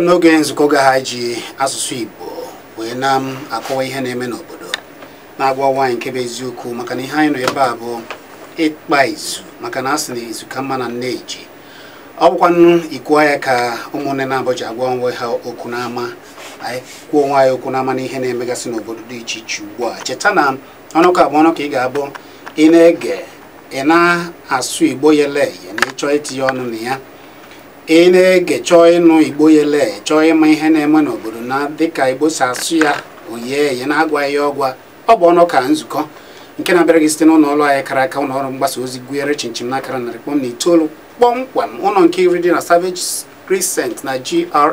Kpọmkwem n'oge nzukọ ga ha ji asụsụ Igbo wee na-akọwa ihe na-eme n'obodo, na-agwa nwaanyị nke bụ eziokwu, maka na ihe anyị nọ ebe a bụ ịkpa izu, maka na a sị na izu ka mma na nne eji. Ọ bụkwanụ ikwu anya ka ụmụnne na-abụ ji agwa onwe ha okwu n'ama. Anyị kwuo onwe anyị okwu n'ama n'ihe na-emegasị n'obodo dị iche iche ugbu a. Cheta na ọnụkọ abụọ ọnụ ka ị ga-abụ ị na-ege, ị na-asụ Igbo yele eye na ịchọọ itinye ọnụ na ya. Ị na-ege chọọ ịnụ Igbo yele, chọọ ịma ihe na-eme n'obodo na dịka Igbo si asụ ya oye eye na-agwa ya ọgwa. Ọ bụ ọnụ ka nzukọ nke na-abịara gị site n'ụlọ ọrụ anyị kara aka, ụlọ ọrụ mgbasa ozi gụnyere chinchin n'akara 109 kpọmkwem, ụlọ nke iri dị na Savage Crescent na GRA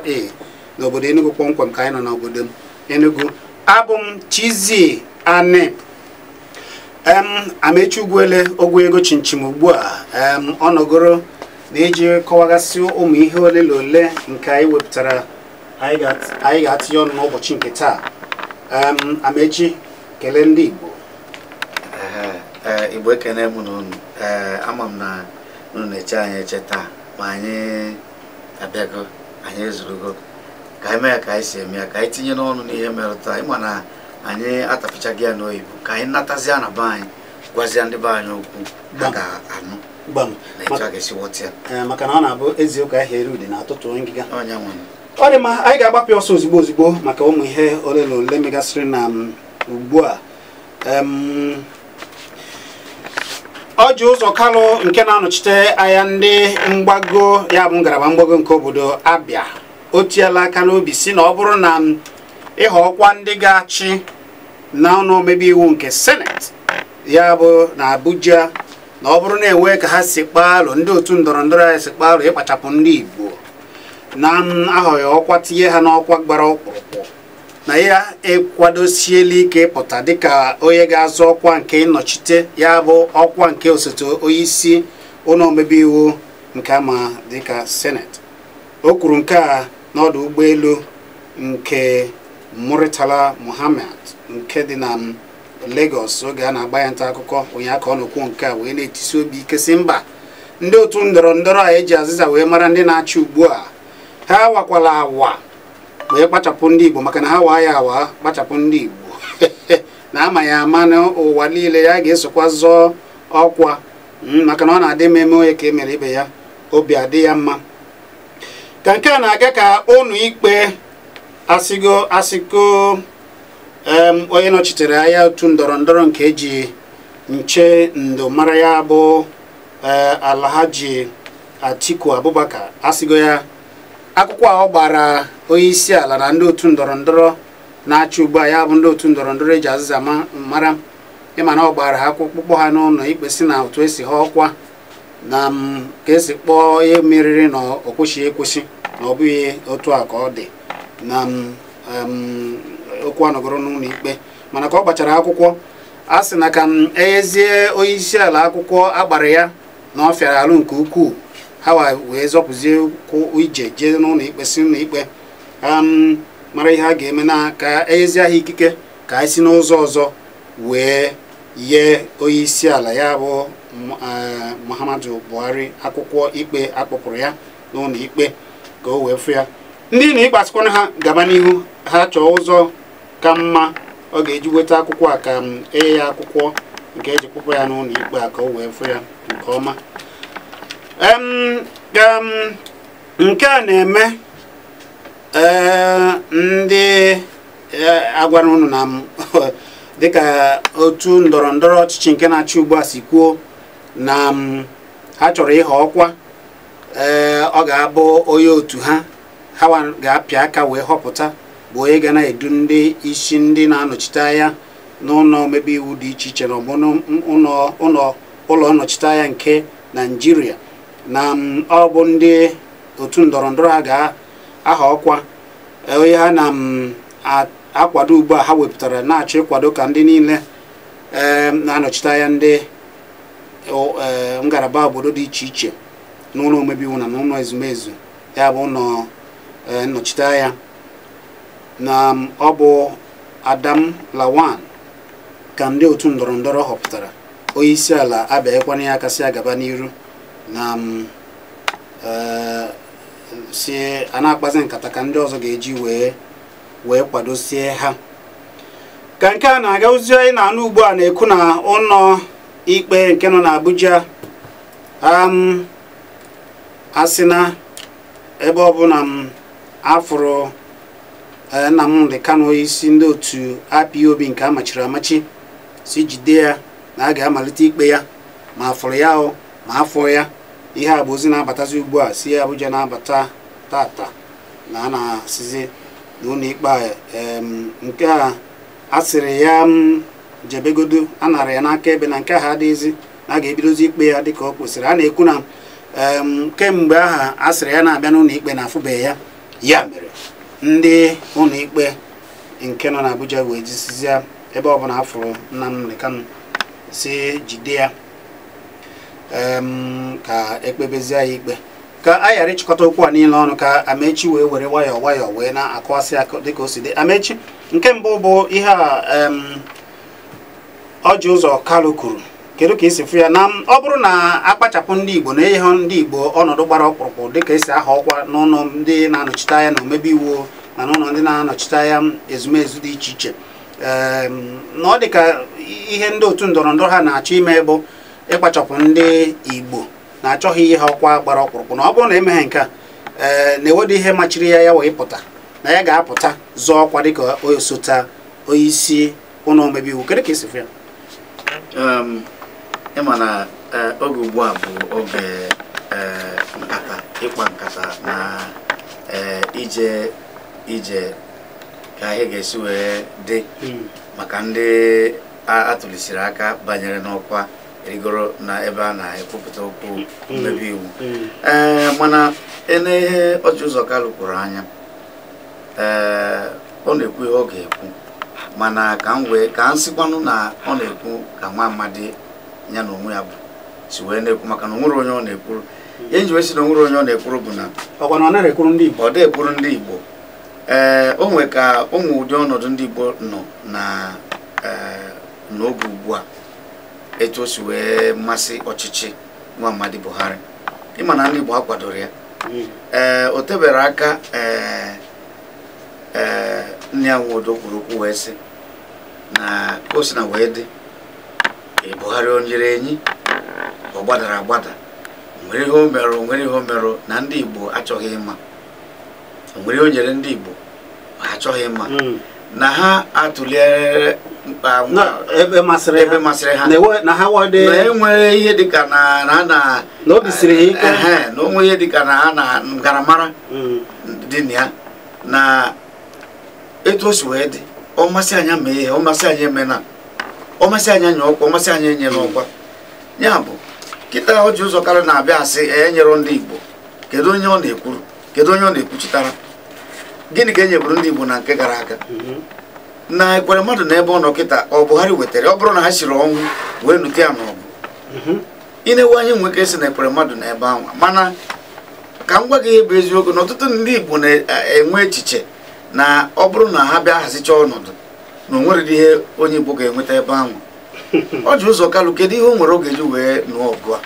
n'obodo Enugu kpọmkwem ka anyị nọ n'obodo Enugu. Abụ m Chizzy Ani. Amechi Ugwuele ogwu ego chinchin ugbu a ọ nọgoro na iji kọwagasị ụmụ ihe ole na ole nke anyị wepụtara anyị ga-atinye ọnụ n'ụbọchị nke taa. Amechi, kelee ndị Igbo. Igbo ekene m na unu. Ama m na unu na-eche anyị eche taa, ma anyị abịago, anyị ezurugo ka anyị mee ka anyị si eme ya, ka anyị tinye n'ọnụ n'ihe mere taa. Ịma na anyị atafichaghị ya n'oyibo, ka anyị natazie na be anyị, gwazie ndị be anyị okwu ha ga-anụ gbam, maka na ọ na-abụ eziokwu ahịa eri ude na-atụtụ ngịga. Ọ dị mma, anyị ga-agbapụ ọsọ ozugbo ozugbo maka ụmụ ihe ole na ole megasịrị na ugbu a. Orji Uzor Kalu nke na-anọchite anya ndị mgbago, ya bụ ngalaba mgbago nke obodo Abia, o tiela aka n'obi si na ọ bụrụ na ịhọ ọkwa ndị ga-achị na ụlọ omebe iwu nke Senate, ya bụ na Abuja, na ọ bụrụ na enwe ka ha si kpaa alụ, ndị otu ndọrọ ndọrọ ya si kpaa alụ ịkpachapụ ndị Igbo na ahọghị ọkwa tinye ha n'ọkwa gbara ọkpụrụkpụ, na ya ekwadosiela ike ịpụta dịka onye ga-azọ ọkwa nke nnọchite, ya bụ ọkwa nke osote onyeisi ụlọ omebe iwu nke ama dịka Senate. O kwuru nke a n'ọdụ ụgbọelu nke Murtala Muhammad nke dị na Lagos oge a na-agba ya nta akụkọ ụnyaahụ ka ọ nọkwuo nke a wee na-etisi obi ike si mba ndị otu ndọrọ ndọrọ a eji azịza wee mara ndị na-achị ugbu a, ha wakwala awa wee kpachapụ ndị Igbo, maka na ha waa ya awa kpachapụ ndị Igbo na ama ya ama n'ụwa niile ya ga-esokwa zọọ ọkwa, maka na ọ na-adị mmemme onye ka e mere ibe ya obi adị ya mma. Ka nke a na-aga ka ụnụ ikpe asịgo asịgo onye nọchitere anya otu ndọrọ ndọrọ nke eji nche ndụ mara, ya bụ Alhaji Atiku Abubakar, asịgo ya akwụkwọ a ọ gbara onye isi ala na ndị otu ndọrọ ndọrọ na-achị ugbu a, ya bụ ndị otu ndọrọ ndọrọ eji azịza mara, ịma na ọ gbara ha akwụkwọ ha n'ụlọ ikpe si na otu esi ha ọkwa na ka esi kpọọ ihe meriri na ọ kwụsịghị ekwụsị, na ọ bụghị otu a ka ọ dị na okwu anọgoro n'ụlọ ikpe. Mana ka ọ gbachara akwụkwọ a sị na ka m enyezie onye isi ala akwụkwọ agbara ya na ọ fịara alụ nke ukwuu, ha wee zọpụzie ụkwụ ije jee n'ụlọ ikpe si n'ụlọ ikpe mara ihe a ga-eme na ka enyezie ha ikike ka anyị si n'ụzọ ọzọ wee yee onye isi ala, ya bụ Muhammadu Buhari, akwụkwọ ikpe akpọpụrụ ya n'ụlọ ikpe ka o wee fụ ya. Ndị na ikpe asịkwana ha gaba n'ihu, ha chọọ ụzọ ka mma ọ ga-eji weta akwụkwọ a ka enye ya akwụkwọ nke eji kpụpụ ya n'ụlọ ikpe a ka o wee fụ ya nke ọma. Nke a na-eme ndị agwara unu na dịka otu ndọrọ ndọrọ ọchịchị nke na-achị ugbu a si kwuo na ha chọrọ ịghọ ọkwa, ọ ga-abụ onye otu ha ha ga-apịa aka wee họpụta bụ onye ga na-edu ndị isi ndị na-anọchite anya n'ụlọ omebe iwu dị iche iche na ụlọ nnọchite anya nke Naịjirịa, na ọ bụ ndị otu ndọrọ ndọrọ ha ga-aha ọkwa onye ha na-akwado ugbu a ha wepụtara na-achọ ịkwado ka ndị niile na-anọchite anya ndị ngalaba obodo dị iche iche n'ụlọ omebe iwu na n'ụlọ ezumezu, ya bụ ụlọ nnọchite anya, na ọ bụ Adam Lawan ka ndị otu ndọrọ ndọrọ họpụtara. Onye isi ala abịaghịkwana ya kasị agaba n'iru na Si a na-akpazi nkata ka ndị ọzọ ga-eji wee kwadosie ha. Ka nke a na-aga, ozi anyị na-anụ ugbu a na-ekwu na ụlọ ikpe nke nọ n'Abuja asị na ebe ọbụla m afụrụ Nnamdi Kanu, isi ndị otu IPOB nke amachiri amachi, si jide ya na a ga-amalite ikpe ya, ma afụrụ ya o ma afọ ya. Ihe a bụ ozi na-abatazi ugbu a si Abuja na-abata tata, na a na-asịzi n'ụlọ ikpe a nke a asịrị ya m jebegodo, a nara ya n'aka ebe na nke ha adịghịzi, na a ga-ebidozi ikpe ya dịka ọ kwesịrị. A na-ekwu na kemgbe aha a sịrị ya na-abịa n'ụlọ ikpe na afụbeghị ya, ya mere ndị ụlọ ikpe nke nọ n'Abuja wee jisizia ebe ọbụla afụrụ Nnamdi Kanu si jide ya ka ekpebezie ya ikpe. Ka a ghara ịchịkọta okwu a niile ọnụ, ka Amechi wee were nwayọọ nwayọọ wee na-akọwasị akụ dịka o si dị. Amechi, nke mbụ bụ ihe a Ọji Ụzọ Kalụ kwuru, kedu ka esi fụ ya? Na ọ bụrụ na akpachapụ ndị Igbo na ihe ndị Igbo ọnọdụ gbara ọkpụrụkpụ dịka esi aha ọkwa n'ụlọ ndị na-anọchite anya na omebe iwu na n'ụlọ ndị na-anọchite anya ezumezu dị iche iche, na ọ dị ka ihe ndị otu ndọrọ ndọrọ ha na-achọ ime bụ ịkpachapụ ndị Igbo na-achọghị ihe ọkwa gbara ọkpụrụkpụ, na ọ bụrụ na emeghe nke a na-ewedo ihe machiri ya ya wee pụta na ya ga-apụta zọọ ọkwa dịka osote onyeisi ụlọ omebe iwu. Kedu ka esi fụ ya? Ịma na oge ugbu a bụ oge nkata, ịkpa nkata na ije ije ka ihe ga-esi wee dị maka ndị atụlisiri aka banyere n'ọkwa rigoro na ebe a na-ekwupụta okwu mmebi iwu. Mana ihe Ọji Ụzọ Kalụ kwuru anya, ọ na-ekwu ihe ọ ga-ekwu, mana ka m wee ka m sịkwanụ na ọ na-ekwu ka nwa amadi ya na onwe ya bụ si wee na-ekwu, maka na onwere onye ọ na-ekwuru. Ihe nji wee sị na onwere onye ọ na-ekwuru bụ na ọkwa na ọ naghị ekwuru ndị Igbo. Ọ dị ekwuru ndị Igbo. O nwe ka ụmụ ụdị ọnọdụ ndị Igbo nọ na n'oge ugbu a, etu o si wee masị ọchịchị nwa amadi Buhari, ịma na ndị Igbo akwadoro ya. O tebere aka nne ya Nwodo kwuru okwu wee sị na ka o si na wee dị, Buhari o nyere enyi ọ gbadara agbada, nwere ihe o merụ, nwere ihe o merụ na ndị Igbo achọghị ịma, nwere ihe o nyere ndị Igbo achọghị ịma, na ha atụliere mkpa ebe masịrị ebe masịrị ha, na ha wade na enwere ihe dịka na na na obi siri ha ike, na onwe ihe dịka na ha na ngaramara dị na ya, na etu o si wee dị, ọ masị anya mee ihe, ọ masị anya eme na ọ masị anya nye ọkwa, ọ masị anya enye n'ọkwa. Ya bụ kịta Ọji Ụzọ Kalụ na-abịa asị enyere ndị Igbo, kedu onye ọ na-ekwuru, kedu onye ọ na-ekwuchitara? Gịnị ka e nyeburu ndị Igbo na nke gara aga? Na ekwere mmadụ na ebe ọ nọ kịta ọ Buhari wetara, ọ bụrụ na ha siri ọnwụ wee nute ya n'ọgụ, ị na-ewe anyị nwe ka esi na ekwere mmadụ na ebe ahụ. Mana ka m gwa gị ihe bụ eziokwu, na ọtụtụ ndị Igbo na-enwe echiche na ọ bụrụ na ha bịa hazicha ọnọdụ na o nwere ihe onye Igbo ga-enweta ebe ahụ. Ọji Ụzọ Kalụ, kedu ihe o nwere oge ji wee nụọ ọgụ a?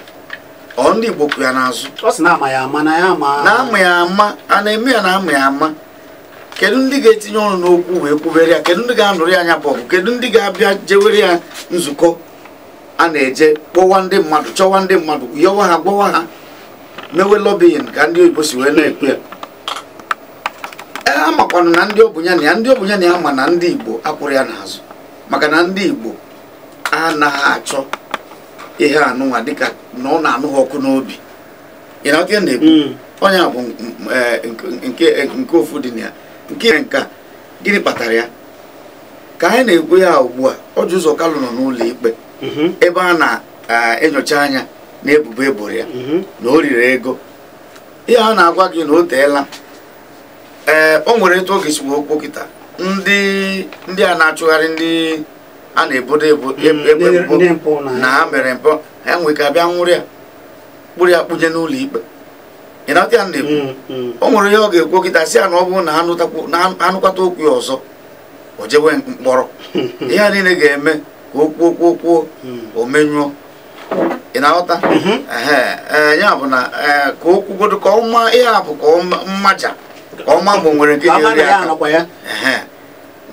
Ọ ndị Igbo kwụ ya n'azụ, ọ sị na ama ya ama, na ya ama, na ama ya ama, a na-eme ya na ama ya ama. Kedu ndị ga-etinye ọnụ n'okwu wee kwubere ya? Kedu ndị ga-anụrụ ya anya bụ ọgụ? Kedu ndị ga-abịa jewere ya nzukọ a na-eje kpọwa ndị mmadụ, chọwa ndị mmadụ, yọwa ha, gwawa ha, mewe lobbying ka ndị oyibo si wee na-ekwu ya? Amakwanụ na ndị ọbụnya na ya, ndị ọbụnya na ya ma na ndị Igbo akwụrụ ya n'azụ, maka na ndị Igbo anaghị achọ ihe anụnwa dịka na ọ na-anụ ha ọkụ n'obi. Ị na-aghọta ihe na-ekwu? Onye a bụ nke ofu dị na ya. Nke nka gịnị kpatara ya ka anyị na-ekwu ya ugbu a? Ọji Ụzọ Kalụ nọ n'ụlọ ikpe ebe a na-enyocha anya na ebubo eboro ya na o riri ego. Ihe a na-agwa gị na o teela. O nwere etu ọ ga-esi wee okwu kịta ndị a na-achụgharị ndị a na-ebodo ebubo na ha mere mpụ, ha nwee ka bịa nwụrụ ya, kpụrụ ya kpụje n'ụlọ ikpe. Ị na-atụ ya na-ekwu? O nwere ihe ọ ga-ekwu kịta si ya na ọ bụrụ na ha nụkwata okwu ya ọzọ, o jewe mkpọrọ. Ihe a niile ga-eme ka o kwuo kwuo kwuo o menyụọ. Ị na-aghọta? Ya bụ na ka o kwugodo ka ọma ihe a bụ ka mmaja ka ọma ma o nwere nke ga-eri aka.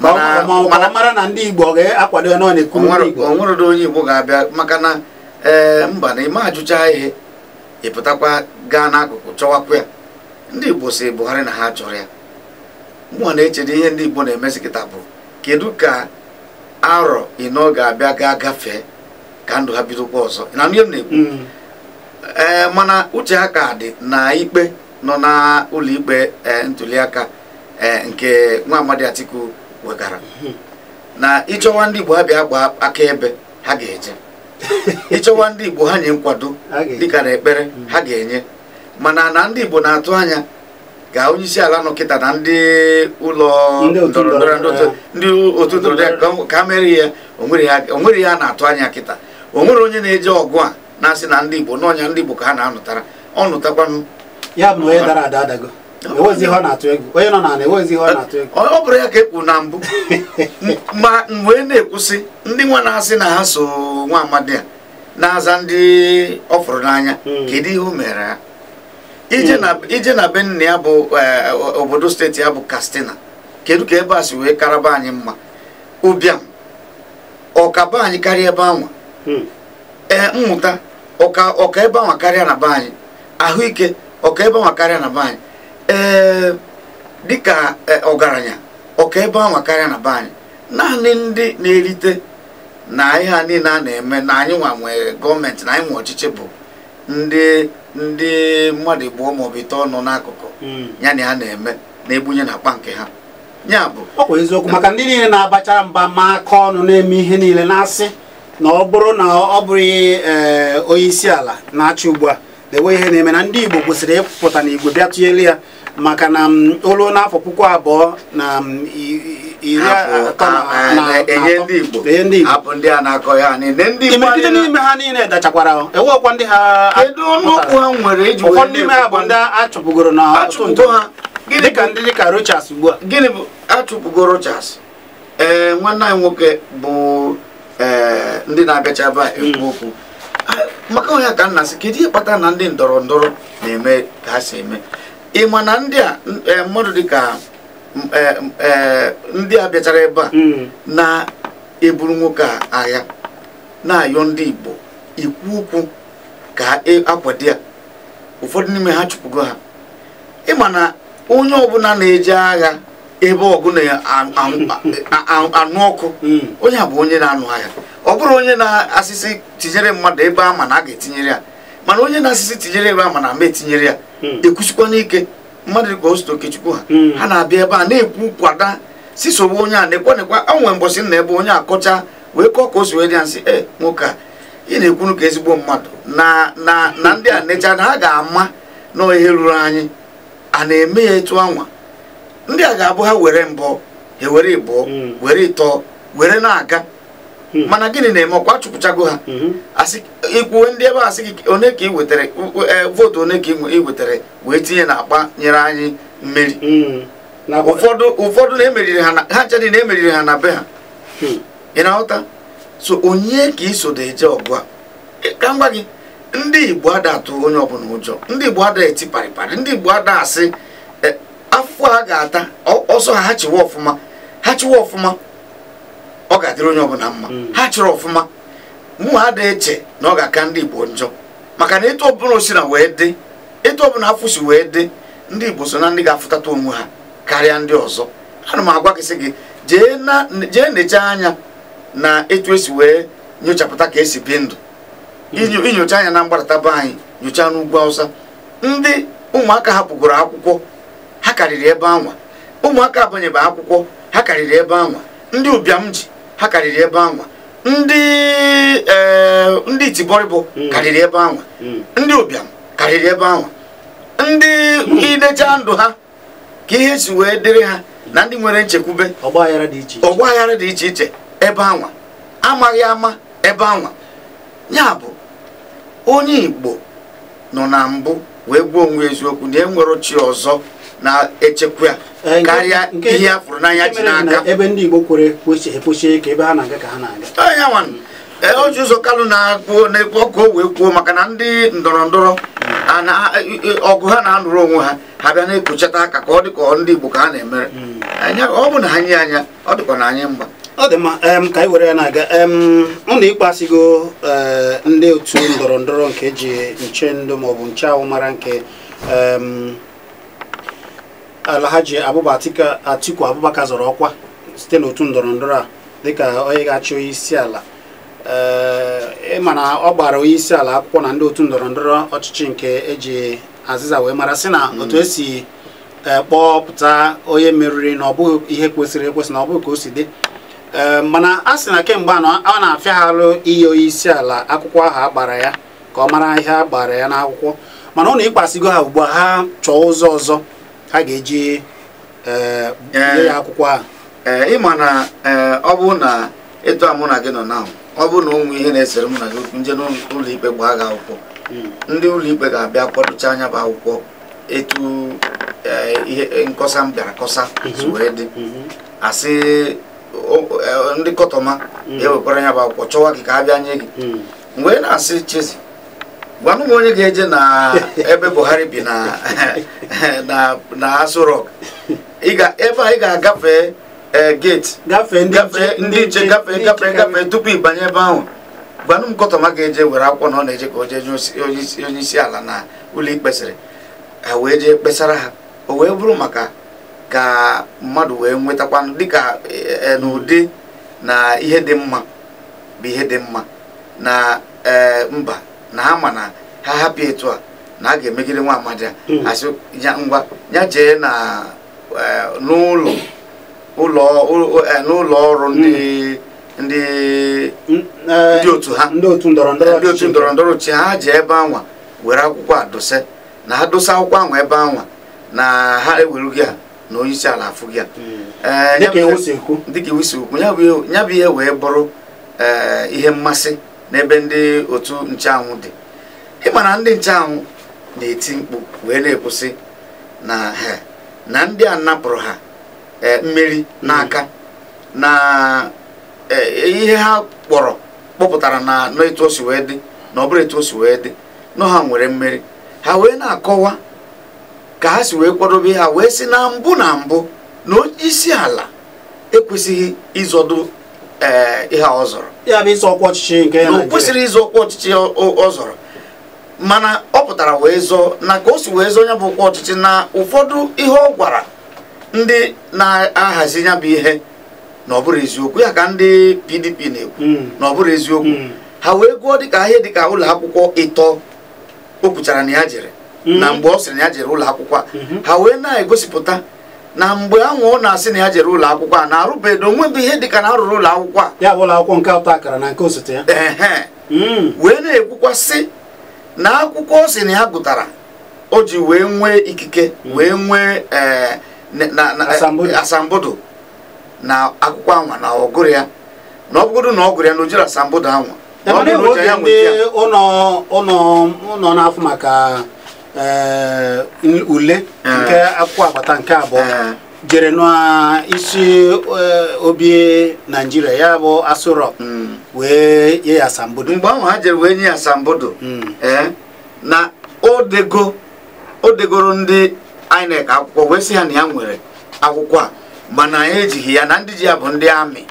Mana mara na ndị Igbo ga-akwado ya na ọ na-ekwu ndị Igbo. O nwere onye Igbo ga-abịa maka na mba na ime ajụcha ihe ị pụtakwa gaa n'akụkụ chọwakwa ya. Ndị Igbo si Buhari na ha chọrọ ya. Mụnwa na-echere ihe ndị Igbo na-emezi kịta bụ kedu ka arọ ịnọ ga-abịa gaa gafee ka ndụ ha bidokwa ọzọ. Na ihe m na-ekwu mana uche ha ka dị na ikpe nọ na ụlọ ikpe ntuliaka nke nwa Amadi Atiku wegara na ịchọwa ndị Igbo ha bịa gbaa akaebe ha ga-eje, ịchọwa ndị Igbo ha nye nkwado dịka na ekpere ha ga-enye. Mana na ndị Igbo na-atụ anya ka onye isi ala nọ kịta na ndị ụlọ ndọrọndọrọ ndị otu ndọrọndọrọ ka mere ya o nwere ihe a na-atụ anya kịta. O nwere onye na-eje ọgụ a na-asị na ndị Igbo n'ọnya ndị Igbo ka ha na-anụtara ọ nụtakwanụ ya bụ na onye dara ada adago enwezi ihe ọ na-atụ egwu, onye nọ n'ala enwezi ihe ọ na-atụ egwu. Ọ bụrụ ya ka e kwuru na mbụ ma mgbe na-ekwusị ndị nwa na-asị na ha so nwa Amadi a na-aza ndị ọ fụrụ n'anya, kedu ihe o mere ha? Ije na be nna ya bụ obodo steeti ya bụ Katsina, kedu ka ebe a si wee karaba anyị mma? Ụbịam ọkaba anyị karịa ebe anwa, mmụta ọka ebe anwa karịa na be anyị, ahụike ọka ebe anwa karịa na be anyị, dịka ọgaranya ọka ebe anwa karịa na be anyị. Naanị ndị na-erite na ihe a niile a na-eme na anyị nwa nwee gọọmenti na anyị nwe ọchịchị bụ ndị mmadụ abụọ maọbụ ite ọnụ n'akụkụ ya na ha na-eme na-egbunye n'akpa nke ha. Ya bụ ọ kwa eziokwu maka ndị niile na-abachara mba ma aka ọnụ na-eme ihe niile na-asị na ọ bụrụ na ọ bụghị onye isi ala na-achị ugbu a na-enwe ihe na-eme na ndị Igbo kwesịrị ịpụta n'igwe bịa tụnyere ya maka na olu n'afọ 2023 hapụ ndị a na-akọ ya niile ndị imirikiti n'ime ha niile dachakwara ewekwa ndị ha kedu ọnụokwu ha nwere iji ụfọdụ n'ime ha bụ ndị achụpụgoro na ọtụtụ ha dịka ndị dịka Rochas ugbu a. Gịnị bụ achụpụgo Rochas? Nwanne anyị nwoke bụ ndị na-abịacha ebe a ekwu okwu maka onye ka nna sị kedu ihe kpatara na ndị ndọrọ ndọrọ na-eme ka ha si eme? Ị ma na ndị a mmadụ dịka ndị a bịachara ebe a na-eburu nwoke a agha na-ayọ ndị Igbo ikwu okwu ka akwado ya, ụfọdụ n'ime ha chụpụgo ha. Ị ma na onye ọbụla na-eje agha ebe ọgụ na-anụ ọkụ, onye a bụ onye na-anụ agha. Ọ bụrụ onye na-asịsị tinyere mmadụ ebe ama na a ga-etinyere ya, mana onye na-asịsị tinyere ebe ama na ama etinyere ya ekwusikwa n'ike. Mmadụ dịka Osita Okechukwu ha na-abịa ebe a na-ekwu kwada si sowe onye a nekwa nekwa. Anwe mbọsị nna ebe onye akọcha wee kọọ ka o si wee dị ya nsị nwoke a ị na-ekwunu ka ezigbo mmadụ na na na ndị a necha na ha ga-ama na ihe ruru anyị a na-eme ya etu anwa. Ndị a ga-abụ ha were mbọ ha were ịbụọ were ịtọ were na-aga. Mana gịnị na-eme? Ọkwa achụpụchago ha asị ikwuwe ndị ebe asị gị one ka ị wetara vootu one ka ị wetara wee tinye n'akpa nyere anyị mmeri. Ụfọdụ na-emeriri ha ha nchadị na-emeriri ha na be ha. Ị na-aghọta? So onye ka iso eje ọgụ a? Ka m gwa gị, ndị Igbo ada atụ onye ọbụla ụjọ, ndị Igbo ada eti parịparị, ndị Igbo ada asị afọ a ga-ata ọsọ ha chịwa ọfụma, ha chịwa ọfụma ọ ga-adịrị onye ọbụla mma. Ha chịrị ọfụma mụ ada eche na ọ ga-aka ndị Igbo njọ, maka na etu ọbụla osi na wee dị, etu ọbụla afụ si wee dị, ndị Igbo so na ndị ga-afụtata onwe ha karịa ndị ọzọ. Ana m agwa gị sị gị jee nechaa anya na etu esi wee nyochapụta ka esi bi ndụ. Inyocha anya na mgbadata be anyị, nyocha n'ugwu Awụsa, ndị ụmụaka hapụgoro akwụkwọ ha karịrị ebe anwa, ụmụaka abanyebe akwụkwọ ha karịrị ebe anwa, ndị ụbịam ji ha karịrị ebe anwa, ndị itibọrịbọ karịrị ebe anwa, ndị ụbịam karịrị ebe anwa, ndị idecha ndụ ha ka ihe si wee dịrị ha na ndị nwere nchekwube ọgbaghara dị iche iche ebe anwa, amaghị ama ebe anwa. Ya bụ onye Igbo nọ na mbụ wee gwa onwe eziokwu na enwere chi ọzọ na-echekwa ya karịa ihe a fụrụ n'anya ji n'aka. Ebe ndị Igbo kwere kwechie ka ebe ha na-aga ka ha na-aga. Orji Uzor Kalu na-ekwu na-ekwu ọkụ o wee kwuo maka na ndị ndọrọ ndọrọ ọgụ ha na-anụrụ onwe ha, ha bịa na-ekochata aka ka ọ dị ka ndị Igbo ka ha na-emere. Ọ bụ na ha nye anya, ọ dịkwa na anyị mgba. Ọ dị mma, ka anyị were ya na-aga. Ụlọ ikpe asịgo ndị otu ndọrọ ndọrọ nke eji nche ndụ maọbụ nche ahụ mara nke Alhaji Atiku Abubakar zọrọ ọkwa site n'otu ndọrọ ndọrọ a dịka onye ga-achị onye isi ala. Ịma na ọ gbara onye isi ala akwụkwọ na ndị otu ndọrọ ndọrọ ọchịchị nke eji azịza wee mara sị na otu esi kpọpụta onye meriri na ọ bụghị ihe kwesịrị ekwesị, na ọ bụghị ka o si dị. Mana a sị na kemgbe ọ na-afịa ha alụ iyi onye isi ala akwụkwọ ahụ a gbara ya ka ọ mara ihe a gbara ya n'akwụkwọ. Mana ọ na-ịkpasigo ha ugbu a, ha chọọ ụzọ ọzọ ha ga-eji nye ya akwụkwọ ahụ. Ịma na ọ bụrụ na etu a mụ na gị nọ na ọ bụrụ na ụmụ ihe na-esere mụ na gị okwu nje n'ụlọ ikpe gbaa gị akwụkwọ, ndị ụlọ ikpe ga-abịa kwadocha anya bụ akwụkwọ etu ihe nkọsa m bịara kọsa si wee dị. Asị ndị kọtọma ewekwara ya bụ akwụkwọ chọwa gị ka a bịa nye gị. Mgbe na-asị Chizzy, gwanụ m onye ga-eje na ebe Buhari bi na na Aso Rock, ebe a ị ga-agafe gate, gafee ndị nche, gafee tupu ị banye ebe ahụ. Gwanụ m kọtọma ga-eje were akwụkwọ na ọ na-eje ka o jee nye onye isi ala na ụlọ ikpe sịrị ha wee jee kpesara ha. O wee bụrụ maka ka mmadụ wee nwetakwanụ dịka n'ụdị na ihe dị mma bụ ihe dị mma na mba na ha ma na ha hapụ etu a na a ga-emegide nwa amadi a. Asị ya ngwa ya jee na n'ụlọ n'ụlọ ọrụ ndị ndị otu ha, ndị otu ndọrọ ndọrọ ọchịchị ha jee ebe anwa were akwụkwọ a dose, na ha dosa akwụkwọ ahụ ebe anwa na ha ewerughị ya na onye isi ala afụ gị ya dịka iwu si ekwu. Ya bụ ihe wee bụrụ ihe mmasị n'ebe ndị otu ncheanwụ dị. Ịma na ndị ncheanwụ na-eti mkpu wee na-ekwusị na ha na ndị a napụrụ ha mmeri n'aka na ihe ha kpọpụtara na etu o si wee dị na ọ bụrụ etu o si wee dị na ha nwere mmeri. Ha wee na-akọwa ka ha si wee kwadobe ha wee sị na mbụ na mbụ na onye isi ala ekwesịghị ịzọdo ihe ọ zọrọ, ya bụ ịzọ ọkwa ọchịchị nke na o kwesịrị ịzọ ọkwa ọchịchị ọ zọrọ. Mana ọ pụtara wee zọọ na ka o si wee zọọ ya bụ ọkwa ọchịchị na ụfọdụ ihe ọ gwara ndị na-ahazi ya bụ ihe na ọ bụrụ eziokwu, ya ka ndị PDP na-ekwu na ọ bụrụ eziokwu. Ha wee gụọ dịka ihe dịka ụlọ akwụkwọ ịtọ o kwuchara na ya jere na mgbe ọ sịrị na ya jere ụlọ akwụkwọ a, ha wee na-egosipụta na mgbe ahụ ọ na-asị na ya jere ụlọ akwụkwọ a na-arụbedo onwebe ihe dịka na arụrụ ụlọ akwụkwọ a, ya bụ ụlọ akwụkwọ nke ụtọ akara na nke osote ya. Ehe, wee na-ekwukwasị na akwụkwọ ọ sị na ya gụtara o ji wee nwee ikike wee nwee asambodo na akwụkwọ anwa na ọgụrụ ya, na ọ bụgodu na ọ gụrụ ya na o jiri asambodo anwa. Ndị ụlọ na-afụ maka ule nke akwụkwọ agbata nke abụọ jere n'isi obi Naijiria, ya bụ Aso Rock, wee nye ya asambodo. Mgbe ahụ ha jere wee nye ya asambodo na o degoro ndị INEC akwụkwọ wee sị ha na ya nwere akwụkwọ a mana anyị ejighị ya, na ndị ji ya bụ ndị amị.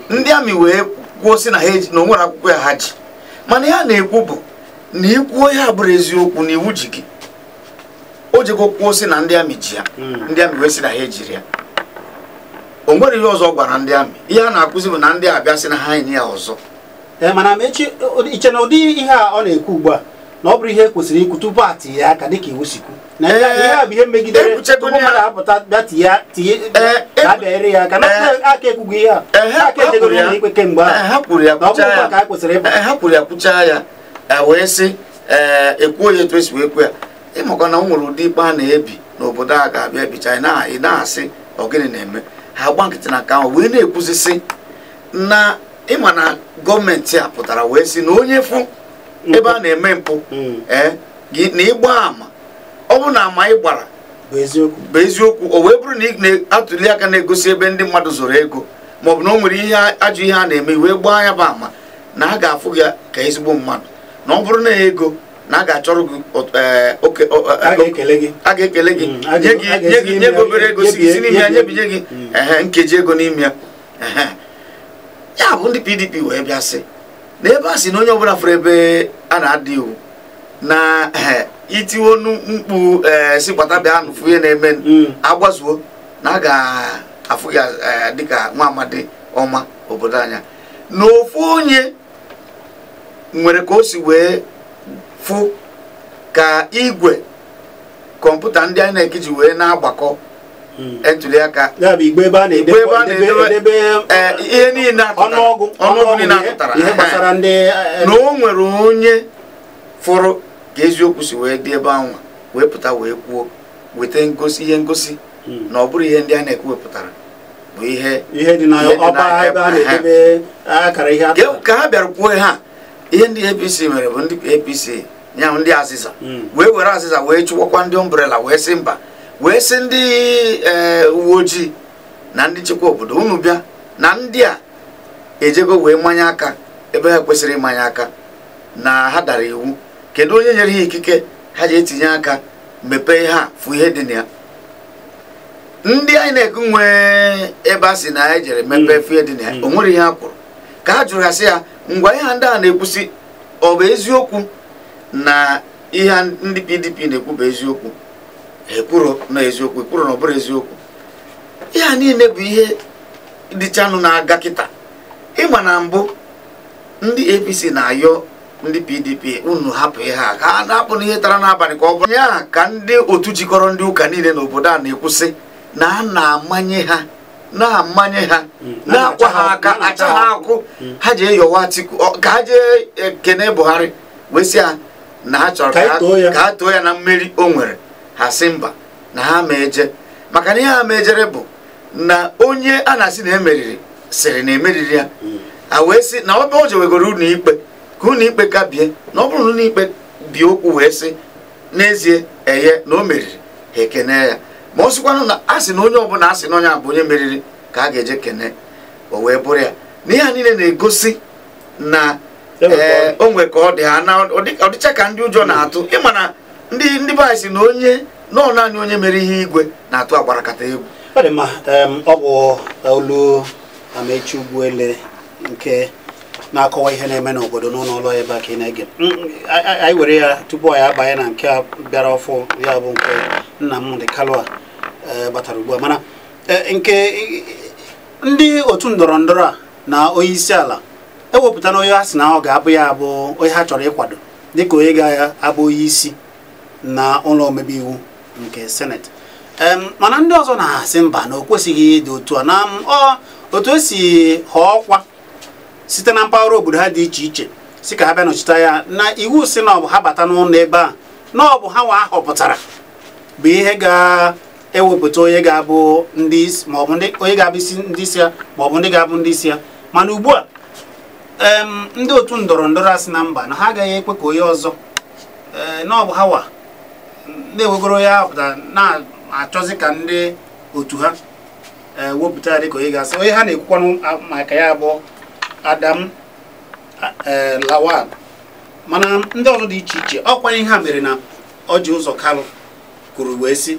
Ndị amị wee kwuo sị na ha na o nwere akwụkwọ ya ha ji, mana ya na-ekwu bụ na ikwuo ya bụrụ eziokwu na iwu ji gị. O jego kwuo sị na ndị amị ji ya, ndị amị wee sị na ha ejiri ya. O nwere ihe ọzọ gwara ndị amị, ihe a na-akụzi bụ na ndị abịa sị na ha enye ya ọzọ. Mana iche na ụdị ihe a ọ na-ekwu ugbu a na ọ bụrụ ihe kwesịrị ikwu tupu a tinye aka dịka iwu si kwu, na ihe a bụ ihe megidere tupu mmadụ apụta bịa tinye ka a bịanyere ya aka na aka ekwughị ihe a aka ejegoro ụlọ ikpe kemgbe ahụ. Ha kwuru ya na ọ bụrụ ka a kwesịrị ịpụ. Ha kwuru ya kwuchaa ya wee sị ekwuo ya etu esi wee kwu ya. Ịmakwa na o nwere ụdị ikpe a na-ebi n'obodo a ga-abịa ebicha ị na-asị ọ gịnị na-eme ha gba nkịtị na nke ahụ wee na-ekwuzisi na ịma na gọọmenti a pụtara wee sị na onye fụ ebe a na-eme mpụ na ịgba ama ọ bụ na ama ị gbara bụ eziokwu, o wee bụrụ na ị na-atụli aka na-egosi ebe ndị mmadụ zoro ego maọbụ na o nwere ihe ajọ ihe a na-eme wee gbaa ya bụ ama Na a ga-afụ gị ka ezigbo mmadụ, na ọ bụrụ na ego na a ga-achọrọ gị oke, a ga-ekele gị, nye gị obere ego si n'ime ya, nyebinye gị nkeji ego n'ime ya. Ya bụ ndị PDP wee bịa sị na ebe a sị na onye ọbụla fụrụ ebe a na-ada iwu na itiwonu mkpu si gbata bịa nụfụ ihe na-eme agbazuo, na a ga-afụ ya dịka nwa amadi ọma obodo anya. Na ofu onye nwere ka o si wee fụ ka igwe kọmputa ndị INEC ji wee na-agbakọ ntuliaka, igbe ebe a na-edebe ihe niile ọnụọgụ niile atụtara, na o nwere onye fụrụ ka eziokwu si wee dị ebe ahụ wee pụta wee kwuo, weta ngosi, ihe ngosi na ọ bụrụ ihe ndị INEC wepụtara bụ ihe dị n'ọba ebe a na-edebe akara ihe ka ha bịara kwuo. Ha ihe ndị APC mere bụ ndị APC ya ndị azịza wee were azịza wee chụwakwa ndị umbrella, wee sị mba, wee sị ndị uwe ojii na ndị nchekwa obodo unu bịa na ndị a ejego wee manye aka ebe ha kwesịrị ịmanye aka, na ha dara iwu. Kedu onye nyere ha ikike ha ji etinye aka mepee ha fụ ihe dị na ya? Ndị INEC nwee ebe a sị na ya jere mepee fụ ihe dị na ya, o nwere ihe ha kwuru. Ka ha jụrụ ha sị ya, ngwa, ihe ndị a na-ekwusi ọ bụ eziokwu na ihe ndị PDP na-ekwu bụ eziokwu? Ekwuro na eziokwu, ekwuro na ọ bụrụ eziokwu. Ihe a niile bụ ihe dịchanụ na-aga kịta. Ịma na mbụ ndị APC na-ayọ ndị PDP unu hapụ ihe a, ka ha na-apụ n'ihe tara n'abalị ka ọ bụrụ ya. Ka ndị otu jikọrọ ndị ụka niile n'obodo a na-ekwusị na a na-amanye ha, na-amanye ha, na-akwa ha aka, acha ha akwụ, ha jee yọwa Atiku ka ha jee kene Buhari wee sị ha na ha chọrọ ka ha too ya na mmeri o nwere. Ha sị mba, na ha ma eje, maka na ihe ha ma ejere bụ na onye a na-asị na emeriri sịrị na emeriri ya. A wee sị na ọ bụ o jewegoro ụlọ ikpe ka ụlọ ikpe ka bie, na ọ bụrụ na ụlọ ikpe bie okwu wee sị n'ezie eye na o meriri, ha ekene ya. Ma ọ sịkwanụ na a sị na onye ọbụla a sị na onye a bụ onye meriri ka a ga-eje kene, o wee bụrụ ya. Na ihe a niile na-egosi na o nwe ka ọ dị ha na ọ dịcha ka ndị ụjọ na-atụ. Ịma na ndị be anyị sị na onye nọ naanị onye mere ihe igwe na-atụ agbarakata egwu. Ọ dị mma. Ọ bụ olu Amaechi Ugwuele nke na-akọwa ihe na-eme n'obodo n'ụlọ ụlọ ebe a ka ị na-ege. Anyị were ya tupu anyị abanye na nke a bịara ọfụ, ya bụ nke Nnamdi Kanu a batara ugbu a. Mana nke ndị otu ndọrọ ndọrọ a na onye isi ala ewepụta na onye ha sị na ọ ga-abụ ya bụ onye ha chọrọ ịkwado dịka onye ga-abụ onye isi na ụlọ omebe iwu nke seneti, mana ndị ọzọ na-asị mba, na o kwesịghị ịdị otu a, na otu esi họọ ọkwa site na mpaghara obodo ha dị iche iche si ka ha bịa nọchite ya, na iwu si na ọ bụ ha bata n'ụlọ ebe a na ọ bụ ha nwa ahọpụtara bụ ihe ga-ewepụta onye ga-abụ ndị isi maọbụ ndị onye ga-abụ isi ndị isi ya maọbụ ndị ga-abụ ndị isi ya. Mana ugbu a ndị otu ndọrọ ndọrọ asị na mba, na ha agaghị ekwe ka onye ọzọ, na ọ bụ ha wa na-ewegoro ya pụtara na-achọzi ka ndị otu ha wepụta ya dịka onye ga-asị. Onye ha na-ekwukwanụ maka ya bụ Adam Lawal. Mana ndị ọzọ dị iche iche ọkwa ihe ha mere na Orji Uzor Kalu kwuru wee sị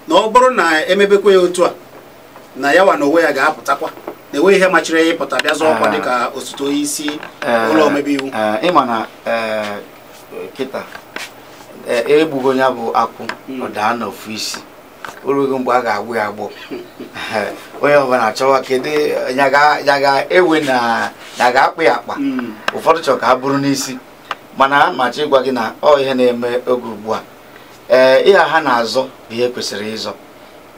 na ọ bụrụ na emebekwa ya otu a, na ya wa na onwe ya ga-apụtakwa, na enweghị ihe machiri ya ịpụta bịa zọọ ọkwa dịka osote onye isi ụlọ omebe iwu. Ịma na kịta egbugo ya bụ akwụ, ọ daa n'ofu isi, orugo mgbe a ga-agbụ ya agbụ. Onye ọbụla achọwa kedu ya ga-ewe na ya ga-akpụ ya akpa. Ụfọdụ chọrọ ka ha bụrụ n'isi, mana ma chọ ịgwa gị na ọ ihe na-eme oge ugbu a, ihe ha na-azọ bụ ihe kwesịrị ịzọ.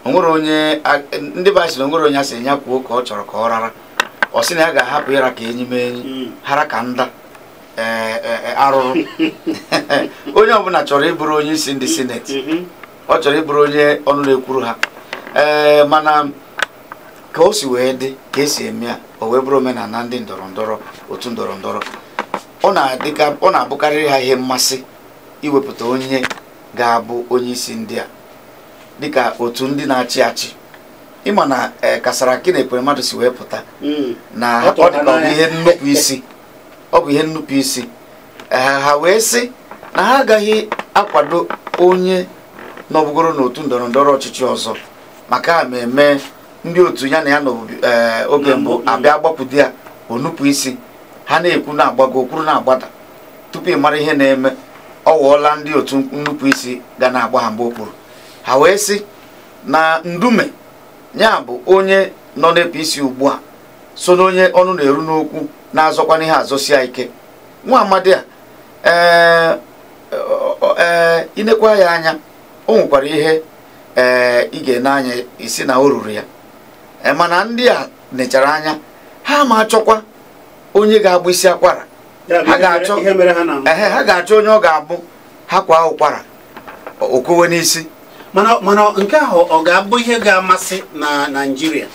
Onwere onye ndị be sịrị onwere onye a sị ya kwuo ka ọ chọrọ ka ọ rara, ọ sị na ya ga-ahapụ ịra ka enyi mee enyi, hara ka nda arụrụ. Onye ọbụla chọrọ ịbụrụ onye isi ndị sineti, ọ chọrọ ịbụrụ onye ọnụ na-ekwuru ha. Mana ka o si wee dị ka esi eme ya, o wee bụrụ omenala ndị ndọrọ ndọrọ otu ndọrọ ndọrọ, ọ na-abụkarịrị ha ihe mmasị iwepụta onye ga-abụ onye isi ndị a dịka otu ndị na-achị achị. Ịma na ka Saraki na Ekweremadu si wee pụta na ọ dịka ọ bụ ihe nnukwu isi Ọ bụ ihe nnupụ isi. Ha wee sị na ha agaghị akwado onye nọbugoro n'otu ndọrọ ndọrọ ọchịchị ọzọ, maka ma eme ndị otu ya na ya nọbụ oge mbụ abịa gbapụdo ya onupụ isi. Ha na-ekwu na-agbago, okwuru na-agbada, tupu ị mara ihe na-eme ọ wụọla ndị otu nnupụ isi ga na-agba ha mgbe okpuru. Ha wee sị na Ndume ya bụ onye nọ n'APC ugbu a so na onye ọnụ na-eru n'okwu na-azọkwa ihe azọsia ike. Nwa amadi a inekwa ya anya, o nwekwara ihe ị ga-ene anya isi na o ruru ya. Mana ndị a nechara anya ha ma achọkwa onye ga-agbụ isi akwara. Ha ga-achọ onye ọ ga-abụ ha kwa ụkwara okowe n'isi. Mana nke ahụ ọ ga-abụ ihe ga-amasị na Naịjirịa.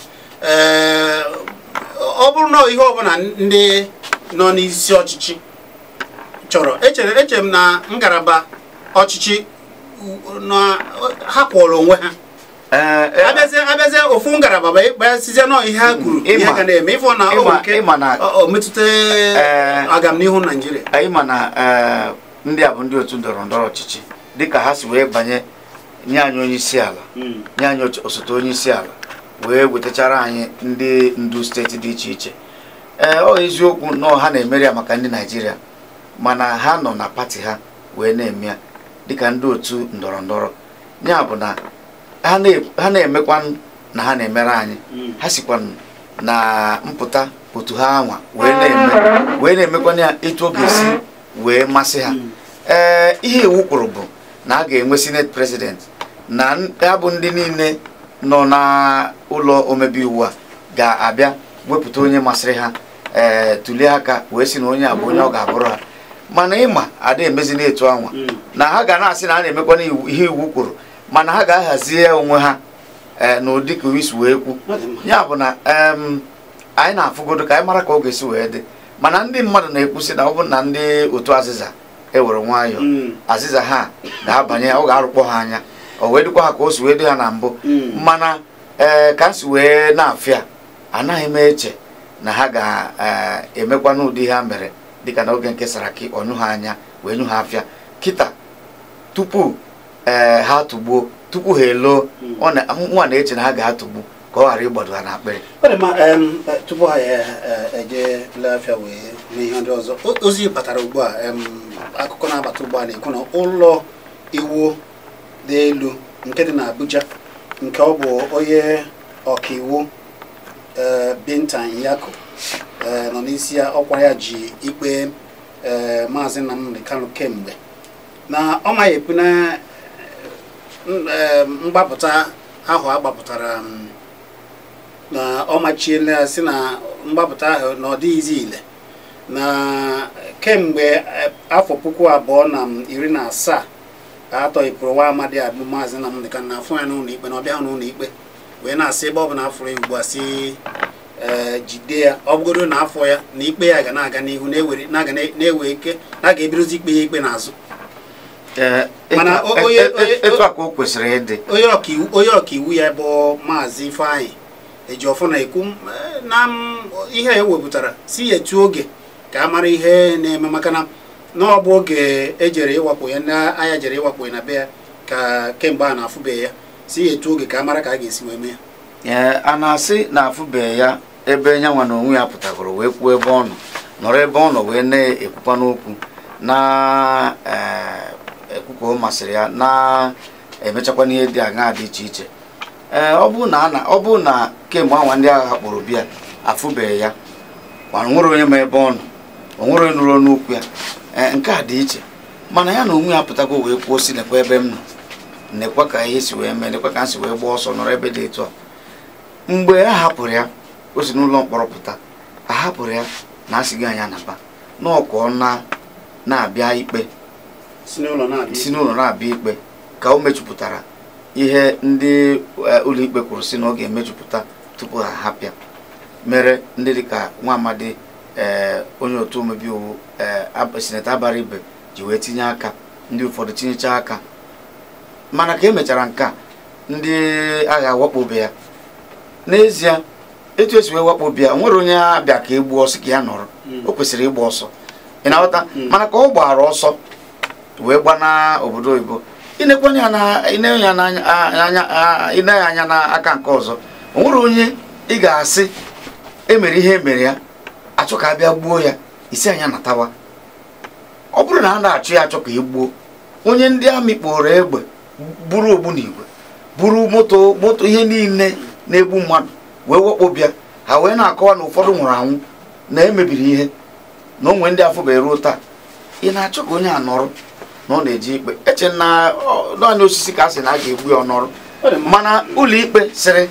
Ọ bụrụ na ihe ọbụla ndị nọ n'isi ọchịchị chọrọ, echere m na ngalaba ọchịchị na ha kwọrọ onwe ha. Abịazie ofu ngalaba gbasizie nọ ihe ha kwuru ihe ga na-eme ịfọ na o metụta agamnihu Naịjirịa. Ịma na ndị a bụ ndị otu ndọrọ ndọrọ ọchịchị dịka ha si wee banye nye anyị onye isi ala, nye anyị osote onye isi ala, wee wetachara anyị ndị ndu steeti dị iche iche. Ọ eziokwu nọ ha na-emeri ya maka ndị Naịjirịa, mana ha nọ na pati ha wee na-eme ya dịka ndị otu ndọrọ ndọrọ. Ya bụ na ha na-emekwa na ha na-emere anyị, ha sikwa na mpụta otu ha anwa wee na-emekwa ya etu ọ ga-esi wee masị ha. Ihe iwu kwuru bụ na a ga-enwe senate president, na ya bụ ndị niile nọ na ụlọ omebe iwu a ga-abịa wepụta onye masịrị ha, tụlie aka wee sị na onye a bụ onye ọ ga-abụrụ ha. Mana ịma ada emezi na-etu anwa na ha ga na-asị na a na-emekwa ihe iwu kwuru, mana ha ga-ahazi ya onwe ha n'ụdị ka isi wee kwu. Ya bụ na anyị na-afụgodo ka anyị mara ka ọ ga-esi wee dị. Mana ndị mmadụ na-ekwusị na ọ bụ na ndị otu azịza ewere nwayọọ, azịza ha ga-abanye, ọ ga-arụkpọ ha anya, o wee dịkwa ha ka o si wee dị ha na mbụ. Mana ka m si wee na-afịa, anaghị m eche na ha ga-emekwa n'ụdị ha mere dịka n'oge nke Saraki, ọnyụ ha anya wee nyụ ha afịa. Kịta tupu ha tugbuo, tupu ha eloo, nwa na-eche na ha ga-atụgbu ka ọ ghara ịgbado ha n'akpịrị. Tupu ha eje lee afịa wee mee ihe ndị ọzọ, ozi batara ugbu a, akụkọ na-abata ugbu a na-ekwu na ụlọ iwu dị elu nke dị n'Abuja, nke ọ bụ onye ọkaiwu Binta Nyako nọ n'isi ya, ọkwa ya ji ikpe Maazị Nnamdi Kanu kemgbe, na ọ maghị ekwu na mgbapụta ahụ agbapụtara, na ọ machiela sị na mgbapụta ahụ na ọ dịghịzi ile, na kemgbe afọ 2017 ka a tọghịpụrụ nwa amadi abụ Maazị Nnamdi Kanu na afọ ya n'ụlọ ikpe, na ọ bịa n'ụlọ ikpe wee na-asị ebe ọ bụ na afọ ya ugbu a sị jide ya, ọ bụgodo na afọ ya na ikpe ya ga na-aga n'ihu na-ewe ike na a ga-ebidozi ikpe ya ikpe n'azụ. Mana etu a ka o kwesịrị ịdị. Onye ọkaiwu ya bụ Maazị Ifeanyị Ejiofor na-ekwu na ihe e wepụtara si etu oge ka a mara ihe na-eme, maka na ọ bụ oge ejere ịwakpo ya, ndị agha jere ịwakpo ya na be ya ka kemgbe a na-afụbeghị ya, si etu oge ka a mara ka a ga-esi wee mee ya. A na-asị na afụbeghị ya ebe nyanwa na onwe ya pụtagoro wee kwuo ebe ọ nọ, nọrọ ebe ọ nọ wee na-ekwukwa n'okwu na ekwu ka o masịrị ya, na-emechakwa n'ihe dị aṅaa dị iche iche. Ọ bụ na kemgbe anwa ndị agha kpụrụ bịa afụbeghị ya, mana nwere onye ma ebe ọ nọ, o nwere onye nụrụ n'okwu ya. Nke a dị iche. Mana ya na onwe ya pụtago wee kwuo si nekwa ebe m nọ, nekwa ka ihe si wee mee, nekwa ka m si wee gbaa ọsọ nọrọ ebe dị etu a. Mgbe a hapụrụ ya, o si n'ụlọ mkpọrọ pụta, a hapụrụ ya na asịghị anya naba n'ọkụ na-abịa ikpe, si n'ụlọ na-abịa ikpe, ka o mejupụtara ihe ndị ụlọikpe kwuru si na ọ ga-emejupụta tupu ha hapịa. Mere ndị dịka nwa amadi onye otu omebe iwu Sineta Abaribe ji wee tinye aka, ndị ụfọdụ tinyechaa aka. Mana ka emechara nke a, ndị agha wakpobe ya. N'ezie etu esi wee wakpobe ya, o nwere onye abịa ka egbuo ọsọ ka ya nọrọ, o kwesịrị ịgba ọsọ. Ị na-aghọta? Mana ka ọ gbara ọsọ wee gbana obodo oyibo, ịnekwenye ya na anya n'aka nke ọzọ, o nwere onye ị ga-asị emere ihe emere ya achọ ka abịa gbuo ya, isi anya natawa. Ọ bụrụ na a na-achụ ya achọ ka e gbuo onye, ndị amị kpọrọ egbe buru ogbunigwe, buru moto ihe niile na-egbu mmadụ wee wakpo bịa, ha wee na-akọwa na ụfọdụ nwụrụ anwụ, na emebiri ihe, na onwe ndị afọ bụ ruo taa. Ị na-achọ ka onye a nọrọ na ọ na-eji ikpe eche na naanị osisi ka a sị na a ga-egbu ya ọnọrọ, mana ụlọ ikpe sịrị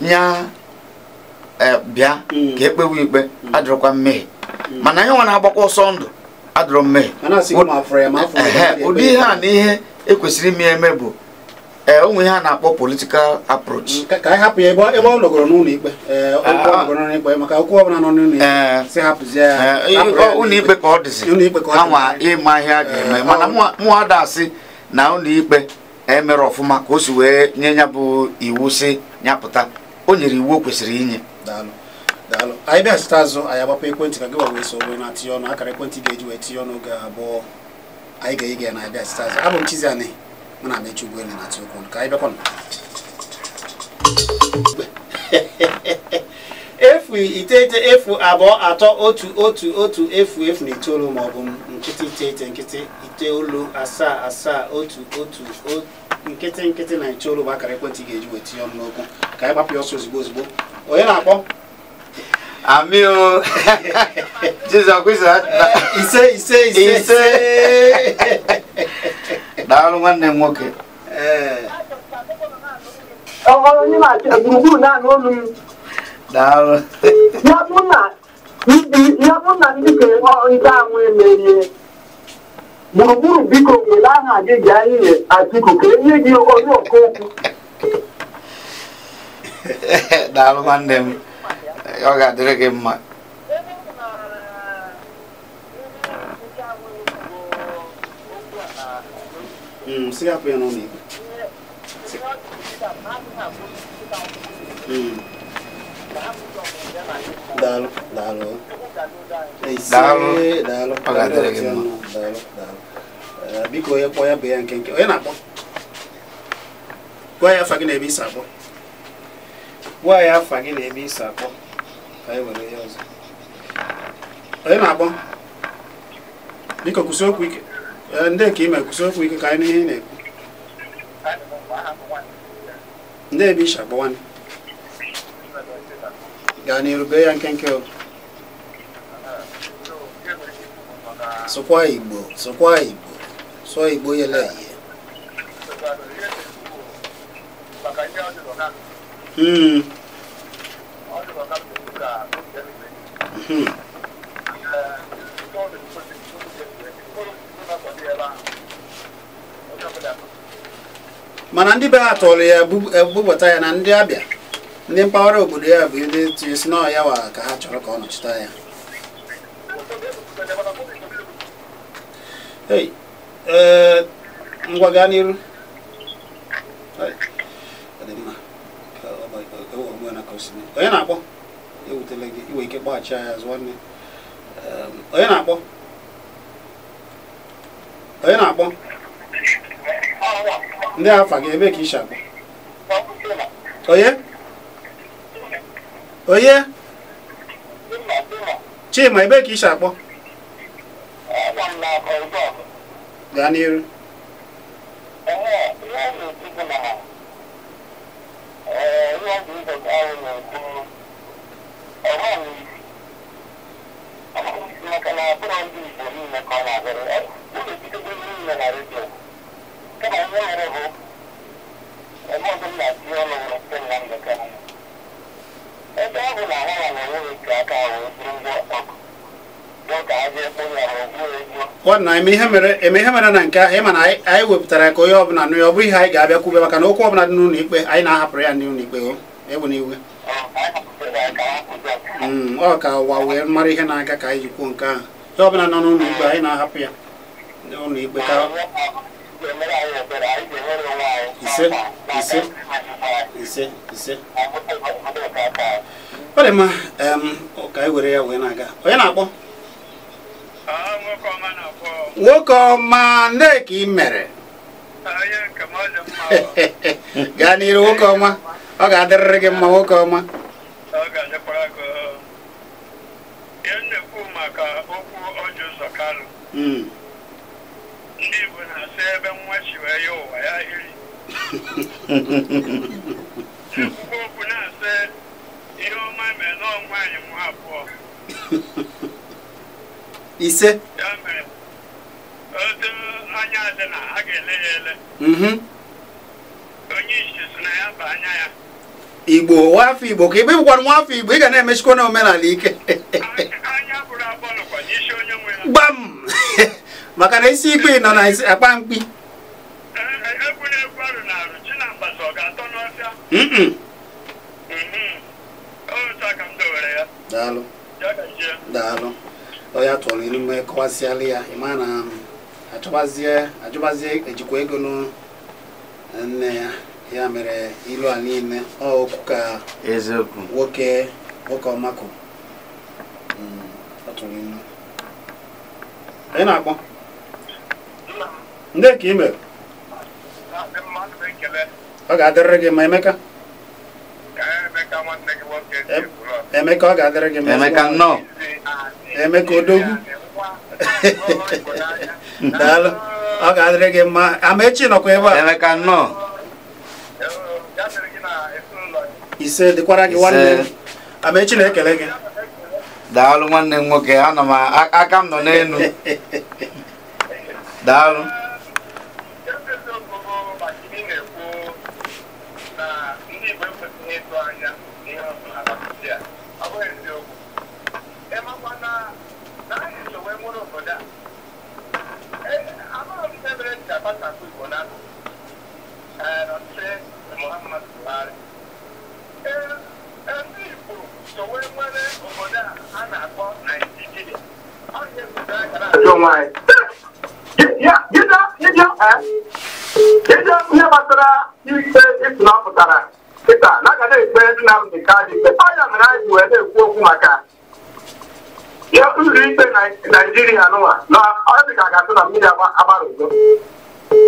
nya bịa ka ekpewe ikpe adịrọkwa mmehie, mana anyị nwa na-agbakwa ọsọ ndụ adịrọ mmehie. Ụdị ihe a na ihe ekwesịrị ime eme bụ onwe ihe a na-akpọ political approach. Ka anyị hapụ ya ebe ọ nọgoro n'ụlọ ikpe, maka okwu ọbụla nọ n'ụlọ ikpe sị hapụzie ya ụlọ ikpe ka ọ dịzi ha nwa ịma ihe a ga-eme. Mana mụ ada asị na ụlọ ikpe emere ọfụma ka o si wee nye ya bụ iwu si ya pụta, o nyere iwu o kwesịrị inye. Daalụ. Anyị bịa azụ, anyị agbapụ ekwentị ka gị wee so wee na-atinye ọnụ. Akara ekwentị ga-eji wee tinye ọnụ oge abụọ anyị ga-ege na abịa site azụ. Abụ m Chiziani, mụ na Amechi Ugwuele na-atị okwu ka anyị bịakwanụ. 0 9 0 2 3 1 1 1 0 0 9 ma ọ bụ 0 9 9 7 7 1 1 1 0 0 9 bụ akara ekwentị ga-eji wee tinye ọnụ n'okwu. Ka anyị gbapụ ya ọsọ ozugbo ozugbo. Onye na-akpọ? Amio Jizọs kwụsị ise ise ise ise. Daalụ nwanne m nwoke. Daalụ. Ya bụ na ndị nke ahụ emerie gburugburu, biko were aha gị gaa ihe Atiku ka enye gị onye ọka okwu. Daalụ nwanne m, ọ ga-adịrị gị mma. Si hapụ ya n'ụlọ ikpe. Daalụ daalụ. Daalụ. Daalụ. Ọ ga-adịrị gị mma. Daalụ daalụ. Biko onye kpọọ ya bụ ya nkenke. Onye na-akpọ? Gwa ya afa gị na ebe isi akpọ. Gwa ya afa gị na ebe isi akpọ. Ka anyị were ya ọzọ. Onye na-akpọ? Biko kwụsị okwu ike. Ndị nke ime kwụsị okwu ike ka anyị nụ ihe ị na-ekwu. Ndị ebe isi akpọ nwanne. Gaa n'iru, bee ya nkenke o. Sụkwa Igbo, sụkwa Igbo, sụọ Igbo yele eye. Mana ndị be ha tọrọ ya bubata ya na ndị Abịa, ndị mpaghara obodo ya bụ ndị tinye si na ya wa ka ha chọrọ ka ọ nọchite ya. Hey, ngwa gaa n'iru. Onye na-akpọ? Ewutele gị, iwe ike kpọghachi ya azụ nwanne. Onye na-akpọ? Onye na-akpọ? Ndị afa gị ebe ka isi akpọ? Onye? Onye? Chima, ebe ka isi akpọ? Gaa n'iru. Nwanna, eme ihe mere na nke ahụ, ịma na anyị wepụtara ka onye ọbụla nụ ya, ọ bụ ihe anyị ga-abịa kwube maka na okwu ọbụla dị n'ụlọ ikpe anyị na-ahapụrụ ya n'ụlọ ikpe o ewu n'iwe. Ọ ka ụwa wee mara ihe na-aga ka anyị ji kwuo nke ahụ. Ihe ọbụla nọ n'ụlọ ikpe anyị na-ahapụ ya n'ụlọ ikpe ka ise ise ise ise. Ọ dị mma, ka anyị were ya wee na-aga. Onye na-akpọ? Nwoke ọma, nne ka ị mere. Gaa n'iru nwoke ọma, ọ ga-adịrịrị gị mma nwoke ọma. Ọ ga-adịkwara gị. Ihe m na-ekwu maka okwu Orji Uzor Kalu. Ndị Igbo na-asị ebe nwa chi wee ya ụwa ya hiri. Ekwukwu okwu na-asị ihe ọma mere nọọ nwaanyị mụ abụọ. Ise. Ya mere otu anya dị na a ga-ele ya ele. Onye isi si na ya bụ anya ya. Igbo, nwafọ Igbo, ka ị bụkwara nwafọ Igbo, ị ga na-emechikwa na omenala ike. Anya bụrụ agbọnụkwa n'isi onye nwe ya. Gbam! Maka na isi ikpe nọ na akpa mkpi. Egwu na-egwu arụ na arụ, chi na mgbasa ọ ga-atọ n'ọfịa? Otu aka m dowere ya. Daalụ. Daalụ. Ọ ya tụọrọ ilu mgbe kọwasịala ya, ị ma na achọbazie ajụbazie ejikwa ego nne ya. Ya mere ilu a niile ọ okwu ka eziokwu nwoke nwoke ọma kwuru. Ọ tụrụ ilu. Ị na-akpọ? Ndị ka ị mere? Ọ ga-adịrịrị gị mma Emeka. Emeka ọ ga-adịrị gị mma. Emeka nnọọ. Emeka odogwu. Daalụ. Ọ ga-adịrị gị mma. Amaechi nọkwa ebe a. Emeka nnọọ. Ise dịkwara gị nwanne. Amaechi na-ekele gị. Daalụ nwanne m nwoke, ana m aka m nọ n'elu. Daalụ. Ihe gbasara ikpe ịsị na ọ pụtara kịta na aga na-ekpe Nnamdi Kanu ikpe ọ ya mere anyị wee na-ekwu okwu maka ụlọ ikpe Naijiria nụwa na ọ dị ka a ga-asị na mmiri agbarụgo.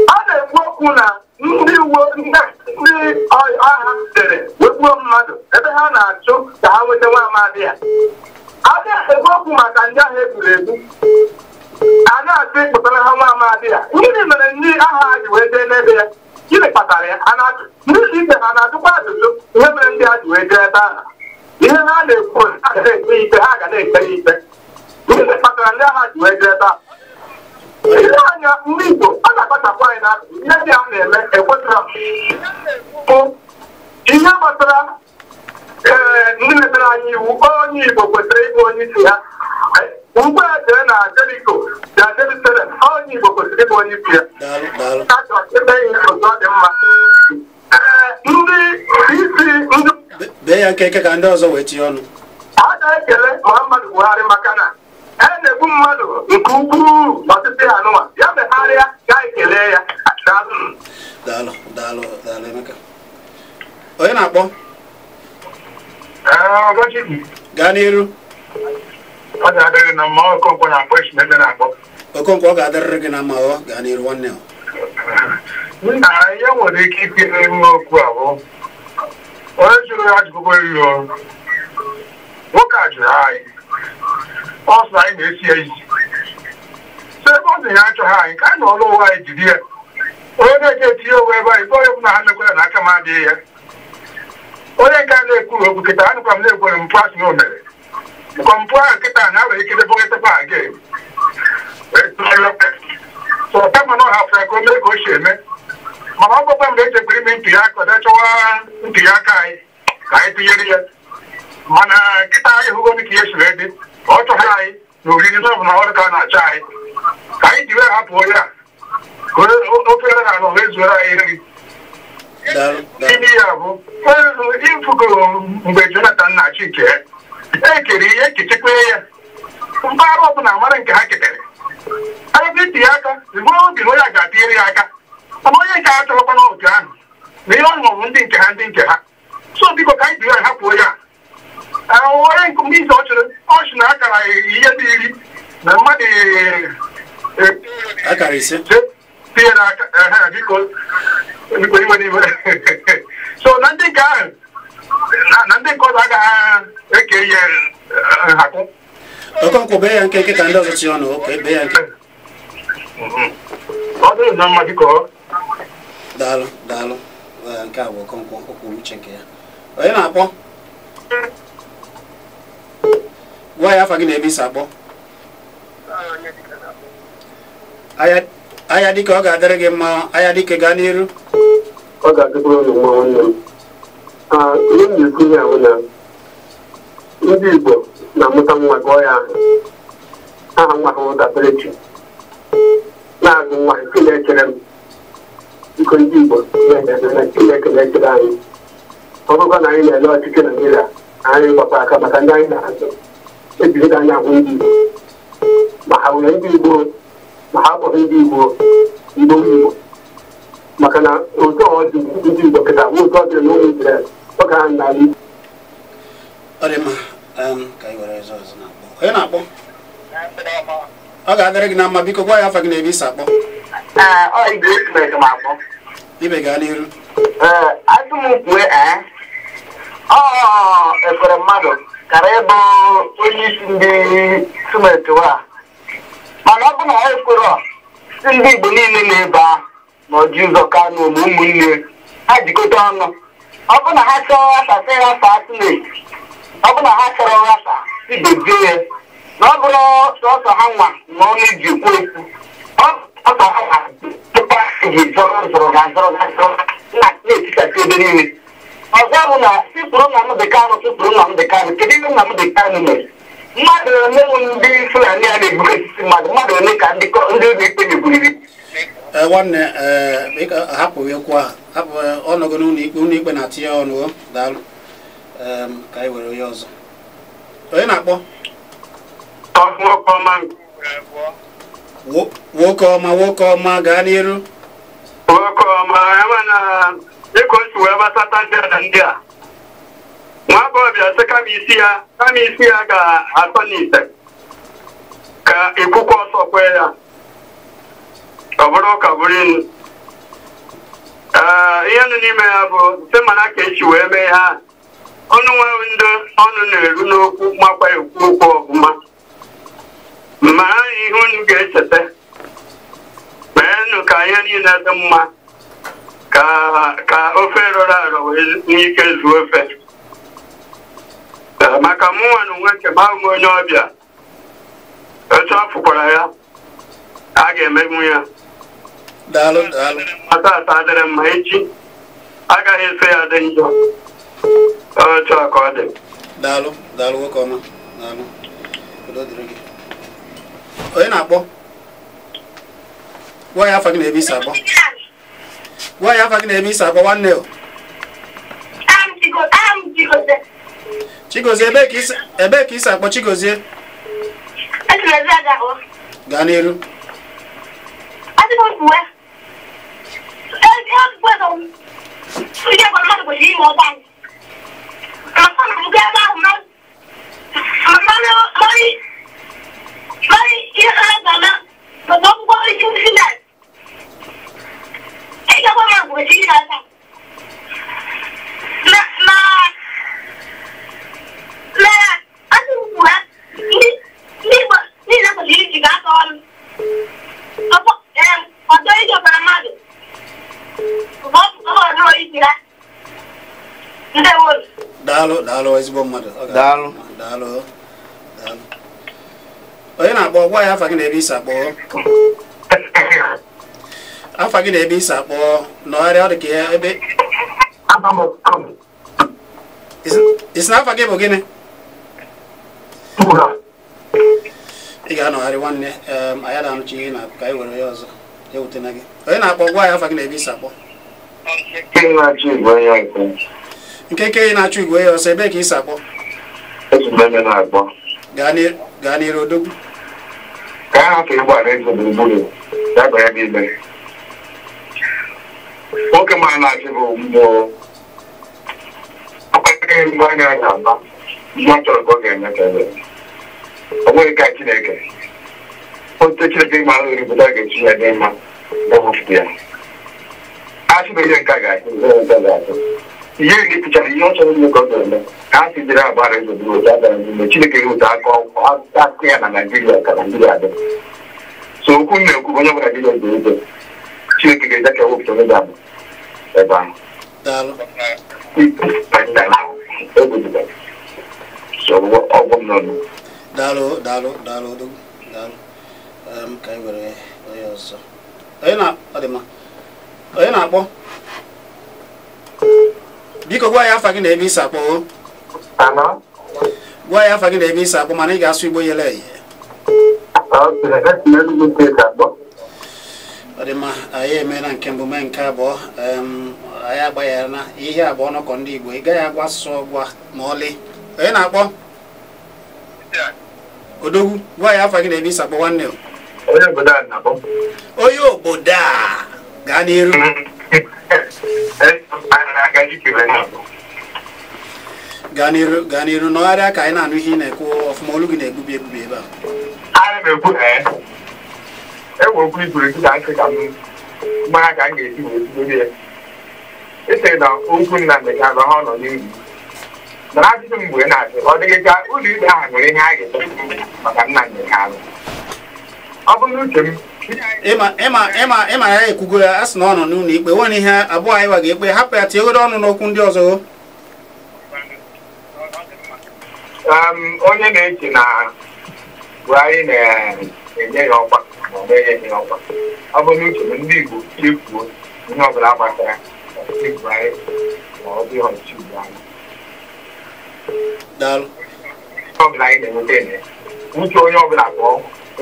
A na-ekwu okwu na ndị uwe ndị agha dere wee gbuo mmadụ ebe ha na-achụ ka ha nweta nwa amadi ya. A na-ekwu okwu maka ndị ahụ egburu egbu, a na-asị kpụtara ha nwa amadi ya. Gịnị mere ndị agha ji wee jee n'ebe ya? Gịnị kpatara ya? Ndị ikpe ha na-ajụkwa ajụjụ ihe mere ndị a ji wee jee ebe ahụ. Ihe ha na-ekwu ha ga na-ekpe ikpe, ha ga na-ekpe ikpe. Gịnị kpatara ndị agha ji wee jee ebe ahụ? Ile anya ndị Igbo a na-akpachapụ anyị n'akụkụ ihe ndị a na-eme ekwesịrị ihe gbasara ndị mepere anyị iwu. Onye Igbo kwesịrị ịbụ onye isi ha. Ugbu a jee na Jeriko na Jerusalem, onye Igbo kwesịrị ịbụ onye isi ya. Ebe ihe ọzọ dị mma. Ndị isi ndị bee ya nkeke ka ndị ọzọ wee tinye ọnụ. A ga-ekele Muhammadu Buhari maka na e na-egbu mmadụ nke ukwuu n'ọtụtụ ya anụma ya megharịa ga-ekele ya. Daalụ daalụ daalụ Emeka. Onye na-akpọ? Gaa n'iru. Ọ ga-adịrị na mma. Okonkwo na-akpọ esi na-akpọ. Okonkwo ọ ga-adịrịrị gị na mma. Ọ gaa n'iru nwanne. Nna ya nwere ike itinye nwa okwu abụọ. Onye jụrụ ya ajụgokwa eriri ọrụ. Nwoke a jụrụ anyị. Ọ sị anyị na-esi ya isi. So ebe ọ sị ya achọghị anyị ka anyị nọ n'ụwa anyị jide ya. Onye na-eje etinye onwe ebe anyị, onye bụ na ha mekwara na aka m adịghị ya. Onye nke a na-ekwuru okwu kịta, anụkwa m na-ekwere mpụ asị na o mere. Nkwa mpụ ahụ kịta na nwere ike debọghịtakwa aga. So kama na ọ hafere ka o mee ka o si eme. Mana ọ bụkwa mgbe echekwara ime ntuli aka, ọ chọwa ntuli aka anyị ka anyị tụnyere ya. Mana kịta anyị hụgo ka ihe siri dị, ọ chọghị anyị na oriri na ọbụla ọrụ ka a na-achọ anyị. Ka anyị jiri hapụ onye a ka ofe na ala wee zuoro anyị nri. Ndị ya bụ ịfụgoro mgbe Jonathan na-achị nke ya, e kere ihe ekechekwa ya. Mpaghara ọbụla mara nke ha ketere. Anyị itinye aka, igwe obi na onye a ga-atịnyere ya aka. Mana onye nke a chọrọkwa n'otu ahụ na ihe ọ hụrụ ndị nke ha ndị nke ha. So biko ka anyị jiri hapụ onye a. Onye ndị ọ chịrị ọ sị na akara ihe dị iri na mmadụ Akara 5. Tinye n'aka biko biko iwe n'iwe. So na ndị nke ahụ na ndị nke ọzọ agaghị eke ihe nhakụ. Okonkwo bee ya nkenke ka ndị ọzọ tinye ọnụ ka bee ya nke. Ọ dịrị na mma biko. Daalụ daalụ. Nke a bụ Okonkwo o kwuru uche nke ya. Onye na-akpọ? Gwa ya afa gị na ebe isi akpọ. Aya dike ọ ga-adịrị gị mma. Aya dike gaa n'iru. Ọ ga-adịkwuru ụlọ nwa nwanne m. Ihe m na-ekwu ya bụ na ndị Igbo na-amụta nwa gụọ ya aha nwa ha Daberechi na-agụ nwa Chinechere m. Biko ndị Igbo na Chineke na-echere anyị. Ọ bụrụkwa na anyị na-ele ọchịchị Naijiria anyị gbakwa aka maka ndị anyị na-azụ ejiri anyị agwụ ndị Igbo ma ha nwere ndị Igbo ma ha akpọghị ndị Igbo Igbo Igbo maka na otu ọ dị ndị Igbo kịta nwe otu ọ dị n'ụmụ Izrel oge ahụ n'ala Igbo. Ọ dị mma ka anyị were ọzọ ọzọ na-akpọ. Onye na-akpọ? Ọ ga-adịrị gị na mma biko gwa ya afa gị na ebe isi akpọ. Ibe gaa n'iru. Asị m kwue ọ ekwere mmadụ kara ịbụ onye isi ndị simenti a mana ọ bụ na ha ekwere si ndị Igbo niile na-ebe ahụ na Ọjị Ụzọ Kanụ ma ụmụnne ha jikọta ọnụ. Ọ bụ na ha chọrọ ghasa sị ghasa sineti, ọ bụ na ha chọrọ ghasa si dozie ya na ọ bụrụ sọsọ ha nwa na ọnụ ji ekwu okwu ọ sọsọ ha nwa tụpa ji zọrọ zọrọ ga zọrọ ga zọrọ na na-etikasị ebe niile. Ọzọ bụ na sịpụrụ Nnamdị Kanụ sịpụrụ Nnamdị Kanụ kedu ihe Nnamdị Kanụ mere? Mmadụ ole ndị Fulani a na-egburu osisi mmadụ mmadụ ole ka ndị ụlọ ikpe nyegburu? Nwanne hapụ okwu ahụ hapụ ọnọgụ n'ụlọ ikpe ụlọ ikpe na-atị ya ọnụ. Daalụ ka anyị were onye ọzọ. Onye na-akpọ? Nwoke ọma nwoke ọma gaa n'iru. Nwoke ọma na dịka o si wee gbasata ndị a nwa agbọghọbịa sị kama isi ya ga-atọ n'ite ka ikuku ọsọ kwee ya ọ bụrụ ụka bụrụ inu. Ihe nọ n'ime ya bụ sị mana ka esi wee mee ha ọnụ nwe ndị ọnụ na-eru n'okwu makwa ekwu okwu ọfụma mara ihe unu ga-echeta meenụ ka ihe niile dị mma ka ofe rọrọ arọ wee nwee ike zuo ofe. Maka mụnwa na onwe nke m onye ọbịa otu ọ fụkwara ya a ga-emegbu ya. Daalụ daalụ. Ata adịrị mma echi agaghị eso ya dị njọ. Otu a ka ọ dị. Daalụ daalụ nwoke ọma daalụ. Udo dịrị gị. Onye na-akpọ? Gwa ya afa gị na ebe isi akpọ. Gwa ya afa gị na ebe isi akpọ nwanne o. Chigozie ebee ka isi akpọ Chigozie? Gaa n'iru. Daalụ daalụ ezigbo mmadụ. Daalụ daalụ daalụ. Onye na-akpọ gwa ya afa gị na ebe isi akpọ. Afa gị na ebe isi akpọ nọgharịa ọ dị ka ebe isi na afa gị bụ gịnị? Ị ga-anọgharị nwanne anyị na-anụchi ihe na ka anyị were ya ọzọ ewutena gị. Onye na-akpọ gwa ya afa gị na ebe isi akpọ. Nke ị na-achụ igwe ya ọsọ ebee ka isi akpọ? Gaa n'iru odogwu. Ka a hapụ ịgbara eze gburugburu ya bara n'ime. Nwoke mara na-achị bụ mmụọ ọkpakịrị mgbe anya ga-aba mgbe ọ chọrọ ka ọ ga-eme ka ebe ọ nweghị ka Chineke Otu Chineke mara obodo a ga-esi ya dị mma na-ewepụta ya. A sị na ihe nke a ga-achị, ihe nke a ga-achị. Ihe nke pụchara ihe ọ chọrọ ime ka ọ ga-eme. Ka a sị jiri agbara eze bụrụ otu a gara n'ime Chineke ga-eweta aka ya na Naịjirịa ka Naịjirịa dị. So okwu m na-ekwu onye ọbụla dị eze eze. Chineke ga-eje ka ewepụta onye ga-abụ ebe ahụ. Daalụ daalụ daalụ daalụ. Ka anyị were onye ọzọ. Onye na ọ dị mma. Onye na-akpọ? Biko gwa ya afa gị na ebe isi akpọ. Gwa ya afa gị na ebe isi akpọ mana ị ga-asụ Igbo yele eye. Ọ dị mma, anyị emeela nke mbụ mee nke abụọ. Anyị agbaghara na ihe abụọ ọnọkọ ndị Igbo ị gaghị agwa asụsụ ọgwa ma ọlị. Onye na-akpọ? Odogwu, gwa ya afa gị na ebe isi akpọ nwanne. Onye obodo a na-akpọ. Onye obodo a gaa n'iru. Gaa n'iru, gaa n'iru nọgharịa ka anyị na-anụ ihe ị na-ekwu ọfụma, olu gị na-egbubi egbubi ebe a. Ana m ekwu ewe okwu iburu ka nsị ka m mara ka m ga-esi wee bido ya. Ese na okwu Nnamdi Kanu ha nọ n'ihu. Mana ajụjụ m mgbe na-asị ọ dịghị ka ụlọ ikpe ahụ nwere ihe a ga-eme maka Nnamdi Kanu. Ọ bụrụ n'uche m ịma ya ekwugo ya, a sị na ọ nọ n'ụlọ ikpe nwere ihe abụọ anyị wa ga-ekpe, hapụ ya tinyegodo ọnụ n'okwu ndị ọzọ. Onye na-eche na Buhari na-enye ya ọkwa ma ọ na-enye ya ọkwa, ọ bụ n'uche m ndị Igbo chefuo ihe ọbụla gbasara ọchịchị Buhari ma ọ bụghị ọchịchị Buhari. Daalụ. Ihe ọbụla anyị na-enweta ene uche onye ọbụla pụọ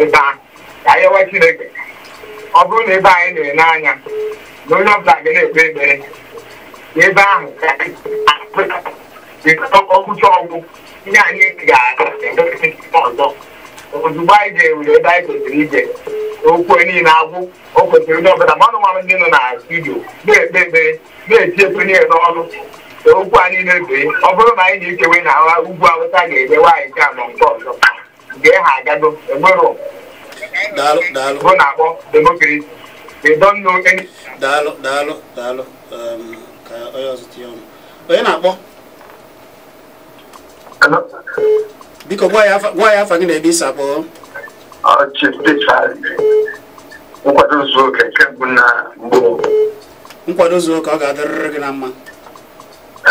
ebe ahụ ka anyị nwe Chineke. Ọ bụrụ na ebe anyị na-ene anya na onye ọbụla ga na-ekpe ekpere ebe ahụ ka ọgwụcha ọgwụ ihe anyị ga-aga ọzọ. Ozugbo anyị ga-ewere ebe anyị kwesịrị ije okwu niile agwụ, o kwesịrị onye ọbụla ma ọnụ ndị nọ na studio na-ekpe ekpere na-eti ekwe niile n'ọnụ okwu anyị na-ebee. Ọ bụrụ na anyị na-echewe na ugwu Awụsa ga-enye nwaanyị nke anọ nke ọzọ nke ha agago enwero. Daalụ daalụ. Bụ na-akpọ democracy. They don't know any. Daalụ daalụ daalụ. Ka onye ọzọ tinye ọnụ. Onye na-akpọ? Biko gwa ya afa gị na ebe isi akpọ. Nkwado zuo oke nke mbụ na mbụ. Nkwado zuo oke ọ ga-adịrịrị gị na mma.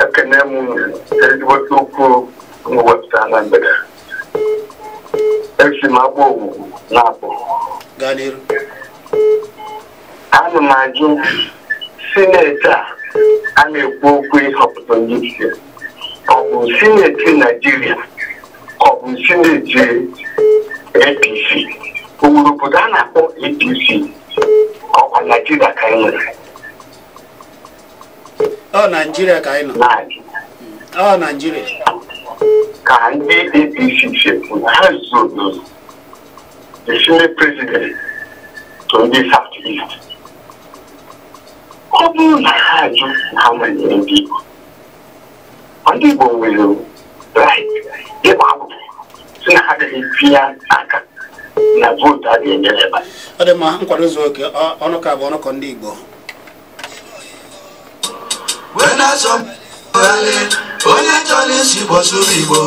Ekene m ezigbote okwu m wepụtara na mgbede. Esi m agba ogwugwu na-akpọ. Gaa n'iru. Ana m ajụ sineti a na-ekwu okwu ịhọpụta ndị isi, ọ bụ sineti Naịjirịa ọ bụ sineti APC? O nwere obodo a na-akpọ APC ọkwa Naịjirịa ka anyị nwere? Ọ Naịjirịa ka anyị nọ. Ọ Naịjirịa. Ka ndị APC si ekwu na ha zoro the senate president to ndị South East. Ọ bụrụ na ha ajụ na ha nwere ndị Igbo, ndị Igbo nwere right ịgba akwụkwọ si na ha agaghị etinye aka na vootu a ga-enyere ebe a. Ọ dị mma, nkwado zuo oke, ọnụkọ abụọ ọnụkọ ndị Igbo. Onye chọrọ isi Igbo sụrụ Igbo,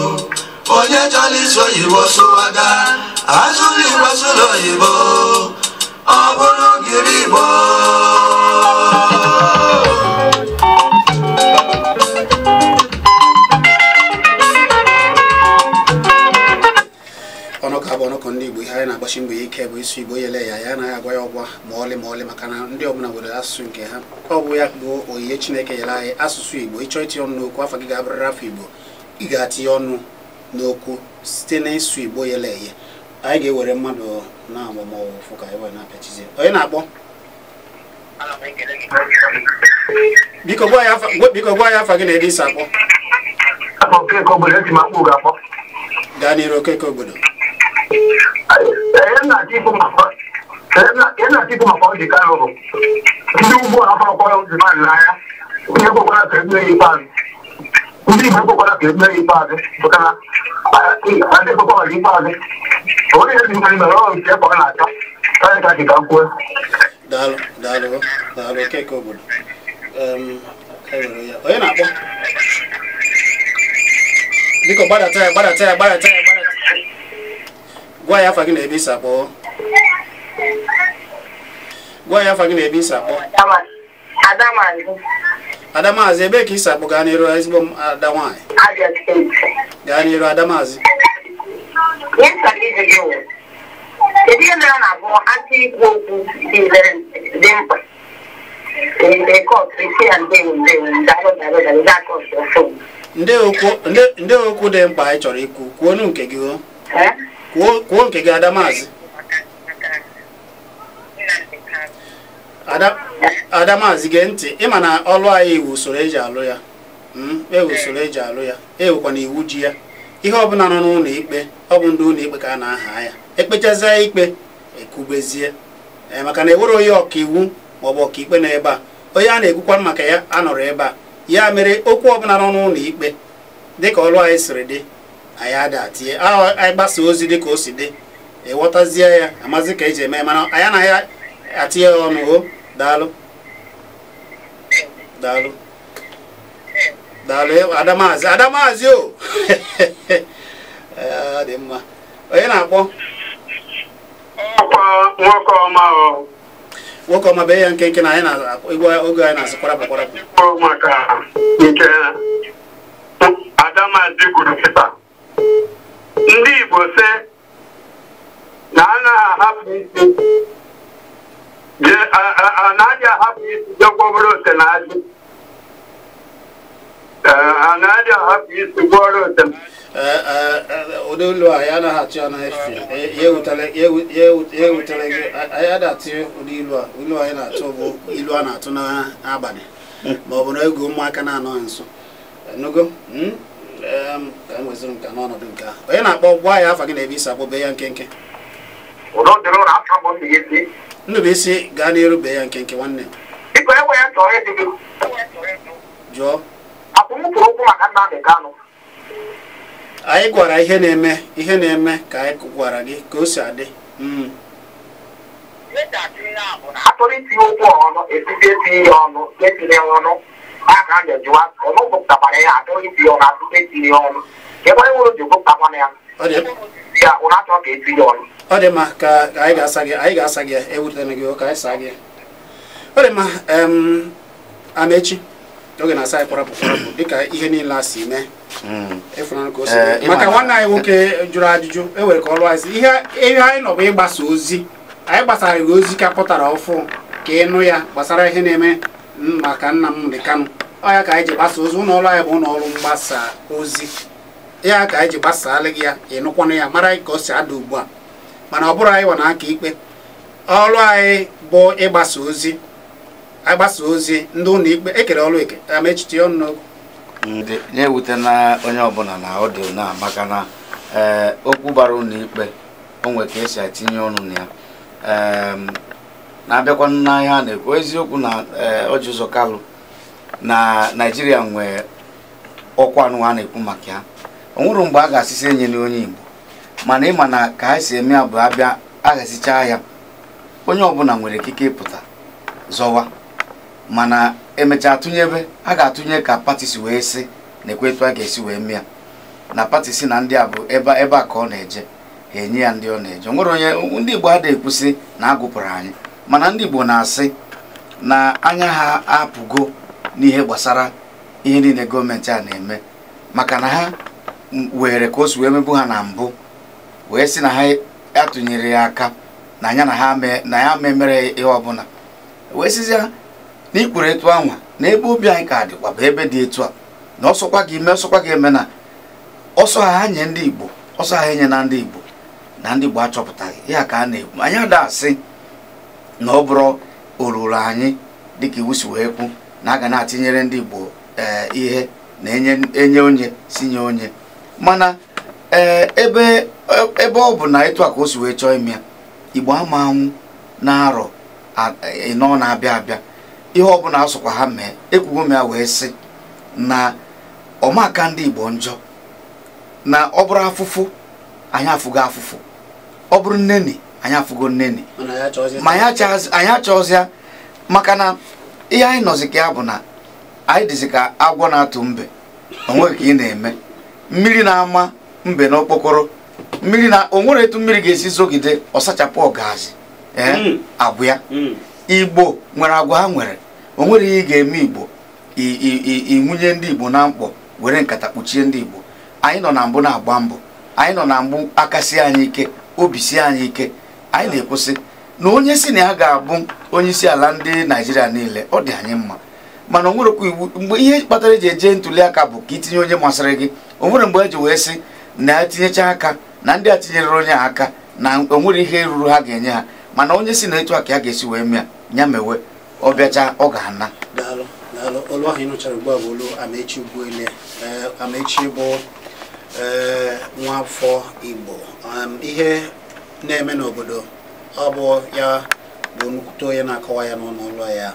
onye chọrọ isi oyibo sụwaga, asụrụ Igbo sụrụ oyibo, ọ bụrụ ngiri Igbo. Ọnụkọ abụ ọnụkọ ndị Igbo, ihe anyị na-agbachi mbọ ike bụ ịsụ Igbo yele ya, ya anaghị agwa ya ọgwa ma ọlị ma ọlị, maka na ndị ọbụla nwere asụsụ nke ha. Ọ bụ ya bụ onyinye Chineke nyere anyị asụsụ Igbo. Ịchọ itinye ọnụ n'okwu, afọ gị ga-abụrịrị afọ Igbo. Ị ga-atinye ọnụ n'okwu site n'ịsụ Igbo yele eye. Anyị ga-ewere mmadụ na agbamakwụkwọ ka anyị wee na-apịachizie. Onye na-akpọ? Biko gwa ya afa gị na ebe isi akpọ. Gaa n'iru Okeke obodo. Ndị ugbu a afọrọkwara mmadụ n'anya, ndị ekwekwara ka ekpere ikpeazụ, ndị Igbo ekwekwara ka ekpere ikpeazụ, maka na Daalụ daalụ daalụ Okeke obodo. Onye na-akpọ? Biko gbadata ya gbadata ya gbadata ya gbadata. Gwa ya afa gị na ebe isi akpọ. Gwa ya afa gị na ebe isi akpọ. Adamazi, ebe ka isi akpọ? Gaa n'iru ezigbo ada nwaanyị. Gaa n'iru Adamazi. Kedu ihe mere na-abụ asị ikwu okwu dị mkpa? Ndị okwu dị mkpa anyị chọrọ ikwu, kwuo nke gị o. Kwuo nke gị Adamazi. Adamazi gee ntị, ịma na ọlụ anyị iwu usoro eji alụ ya. Ewu usoro eji alụ ya, ewukwana iwu ji ya. Ihe ọbụla nọ n'ụlọ ikpe, ọ bụ ndị ụlọ ikpe ka a na-aha ya. Ekpechazie ikpe, ekwubezie. Maka na ewere onye ọkaiwu maọbụ ọkaikpe nọ ebe a, onye a na-ekwukwa maka ya anọrọ ebe a. Ya mere okwu ọbụla nọ n'ụlọ ikpe dịka ọlụ anyị siri dị, anyị ada atinye. Anyị gbasa ozi dịka o si dị, ịghọtazie ya, amazi ka eji eme, mana anyị anaghị atinye ya ọnụ. O daalụ daalụ daalụ Adamazi. Adamazi o dị mma. Onye na-akpọ? Nwoke ọma o. Nwoke ọma, bee ya nkenke na anyị na-akpọ oge anyị na-asị kwarapụ kwarapụ. Maka nke Adamazi kwuru kịta, ndị Igbo sị na anaghị ahapụ isi anaghị ahapụ isi jegwọbụrụ ose na ajị. Anaghị ahapụ isi gwọrọ ose na ụdị ụlọ a ya anaghị atụ ya n'efu. Ya ewutele gị, anyị anaghị atụ ụdị ilu a. Ilu anyị na-atụ bụ ilu a na-atụ n'abalị ma ọ bụ na ego ụmụaka na-anọ nso. Enugo ka m weziri nka n'ọnọdụ nke ahụ. Onye na-akpọ, gwa ya afa gị na ebe isi akpọ, bee ya nkenke. Ndụbụisi, gaa n'iru, bee ya nkenke nwanne. Jụọ. Anyị gwara ihe na-eme, ihe na-eme ka anyị gwara gị ka o si adị. Atọrọ itinye okwu ọnụ, etiti etinye ọnụ, etinye ọnụ, aka a na-ejiwa ọnụ gụpụtakwara ya, atọrọ itinye ọnụ, atụrụ etinye ọnụ. Ebe onye nwere ji gụpụtakwana ya. Ya, ụnụ achọ ka etinye ọnụ. Ọ dị mma ka anyị ga-asa gị, anyị ga-asa gị, ewutena gị ka anyị saa gị. Ọ dị mma, Amechi, oge na-asa anyị kwarapụ kwarapụ dịka ihe niile a si mee. Maka nwanne anyị nwoke jụrụ ajụjụ, e nwere ka ọrụ anyị si. Ihe anyị nọ bụ ịgbasa ozi. Anyị gbasara gị ozi ka pụtara ọfụ ka ịnụ ya gbasara ihe na-eme maka Nnamdi Kanu. Ọ ya ka anyị ji gbasa ozi. Ụlọ ọrụ anyị bụ ụlọ ọrụ mgbasa ozi. Ya ka anyị ji gbasara gị ya, ịnụkwanụ ya, mara ka o si ada ugbu a. Mana ọ bụrụ anyị nwa na aka ikpe, ọrụ anyị bụ ịgbasa ozi. Agbasa ozi ndị ụlọ ikpe ekere ọrụ eke. Amechi ọnụ n'okwu. Na-ewute na onye ọbụla na ọ dị na maka na okwu gbara ụlọ ikpe o nwere ka esi etinye ọnụ na ya. Na-abịakwa n'ahịa a na-ekwu eziokwu na Orji Uzor Kalu na Naijiria nwee ọkwa anụ a na-ekwu maka ya. O nwere mgbe a ga-asịsị enye n'onye Igbo, mana ịma na ka ha si eme ya bụ abịa aghasichaa ya, onye ọbụla nwere ikike ịpụta zọwa, mana emechaa tụnyebe a ga-atụnye ka pati si wee sị na ekwe etu a ga-esi wee mee ya. Na pati si na ndị a bụ ebe a ka ọ na-eje, ha enye ya ndị ọ na-eje. Nwere onye ndị Igbo adịghị ekwusị na agụpụrụ anyị, mana ndị Igbo na-asị na anya ha apụgo n'ihe gbasara ihe niile gọọmenti a na-eme, maka na ha were ka o si wee mebu ha na mbụ, wee sị na ha atụnyere ya aka na anya na ya memere ihe ọbụla, wee sịzịa na ikwuru etu anwa na ebe obi anyị ka dịkwa bụ ebe dị etu a, na ọsọkwa gị eme ọsọkwa gị eme na ọsọ ha nye ndị Igbo, ọsọ ha enye na ndị Igbo, na ndị Igbo achọpụtaghị ya ka a na-ekwu. Anyị ada asị na ọ bụrụ oruru anyị dịka iwu si wee kwu na a ga na-atinyere ndị Igbo ihe na enye onye si nye onye, mana ebe ọ bụ na etu a ka o si wee chọọ ime ya, Igbo ama anwụ na-arọ ịnọ na-abịa abịa ihe ọbụla asụkwa ha mee. Ekwugo m ya wee sị na ọmaka ndị Igbo njọ Na ọ bụrụ afụfụ anyị afụgo afụfụ, ọ bụrụ nneni anyị afụgo nneni, ma anyị achọghịzị, maka na ihe anyị nọzi ka ya bụ na anyị dịzị ka agwọ na-atụ mbe, onweghị ka ị na-eme mmiri na-ama mbe n'okpokoro mmiri na o nwere etu mmiri ga-esi zogide ọ sachapụ ọgazi agwụ ya. Igbo nwere agwa ha nwere, o nwere ihe ị ga-eme Igbo ịnwunye ndị Igbo na mkpọ were nkata kpuchie ndị Igbo. Anyị nọ na mbụ na-agba mbọ, anyị nọ na mbụ akasi anyị ike, obi sie anyị ike. Anyị na-ekwusị na onye si na ya ga-abụ onye isi ala ndị Naijiria niile, ọ dị anyị mma, mana o nwerekwa iwu mgbe ihe kpatara eji eje ntuli aka bụ ka itinye onye masịrị gị. O nwere mgbe eji wee sị na etinyecha aka na ndị a tinyere onye aka na o nwere ihe ruru ha ga-enye ha, mana onye si na etu a ka ya ga-esi wee mịa ya mewe, ọ bịacha ọ ga-ana. Daalụ, daalụ. Olu ahụ ị nụchara ugbu a bụ olu Amaechi Ugwuele. Amaechi bụ nwaafọ Igbo. Ihe na-eme n'obodo ọ bụ ya bụ nnukwute onye na-akọwa ya n'ụlọ ụlọ ya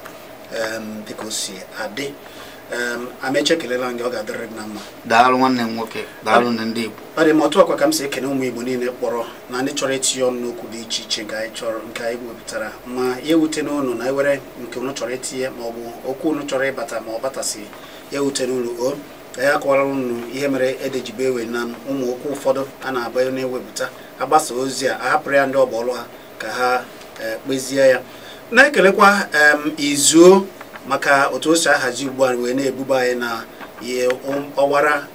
dịka o si adị. Amaechi, ekelela gị, ọ ga-adịrị gị na mma. Daalụ nwanne m nwoke, daalụ ndị Igbo. Ọ dị m otu akwa ka m si ekene ụmụ Igbo niile kpọrọ na ndị chọrọ itinye ọnụ n'okwu dị iche iche nke anyị chọrọ, nke anyị wepụtara, ma ya ewute n'ụlọ na ewere nke unu chọrọ itinye ma ọ bụ okwu unu chọrọ ịbata ma ọ batasị ya ewute n'ụlọ. O ya akọwara unu ihe mere edejibe ewe na ụmụ okwu ụfọdụ a na-aba na-ewepụta agbasa ozi a ahapụrụ ya ndị ọgba ọlụ ha ka ha kpezie ya. Na-ekelekwa Izuo maka otu o si ahazi ugbu a wee na-ebuba anyị na ihe ọwara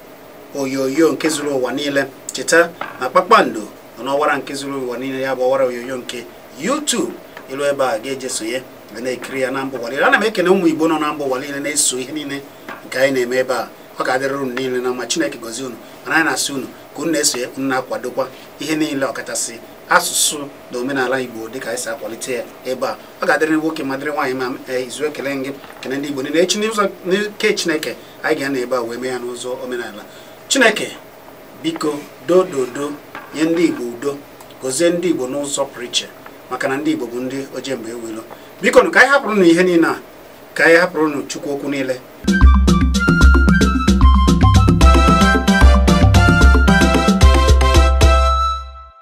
onyonyo nke zuru ụwa niile. Cheta na Kpakpando nọ n'ọwara nke zuru ụwa niile, ya bụ ọwara onyonyo nke YouTube. Ilu ebe a ga-eje sonye wee na-ekiri ya na mba ụwa niile. Ana m ekene ụmụ Igbo nọ na mba ụwa niile na-eso ihe niile nke anyị na-eme ebe a. Ọ ga-adịrị unu niile na mma, Chineke gọzie unu. Mana anyị na-asị unu ka unu na-esonye, unu na-akwadokwa ihe niile ọkachasị asụsụ na omenala Igbo dịka anyị si akwalite ya ebe a. Ọ ga-adịrị nwoke ma dịrị nwaanyị. Ma Izu ekele gị, kene ndị Igbo niile. Echi n'ụzọ nke Chineke anyị ga-anọ ebe a wee mee ya n'ụzọ omenala. Chineke biko dododo nye ndị Igbo udo, gọzie ndị Igbo n'ụzọ pụrụ iche, maka na ndị Igbo bụ ndị oje mgbe ewelo. Biko nụ ka anyị hapụrụ nụ ihe niile a, ka anyị hapụrụ nụ Chukwu okwu niile.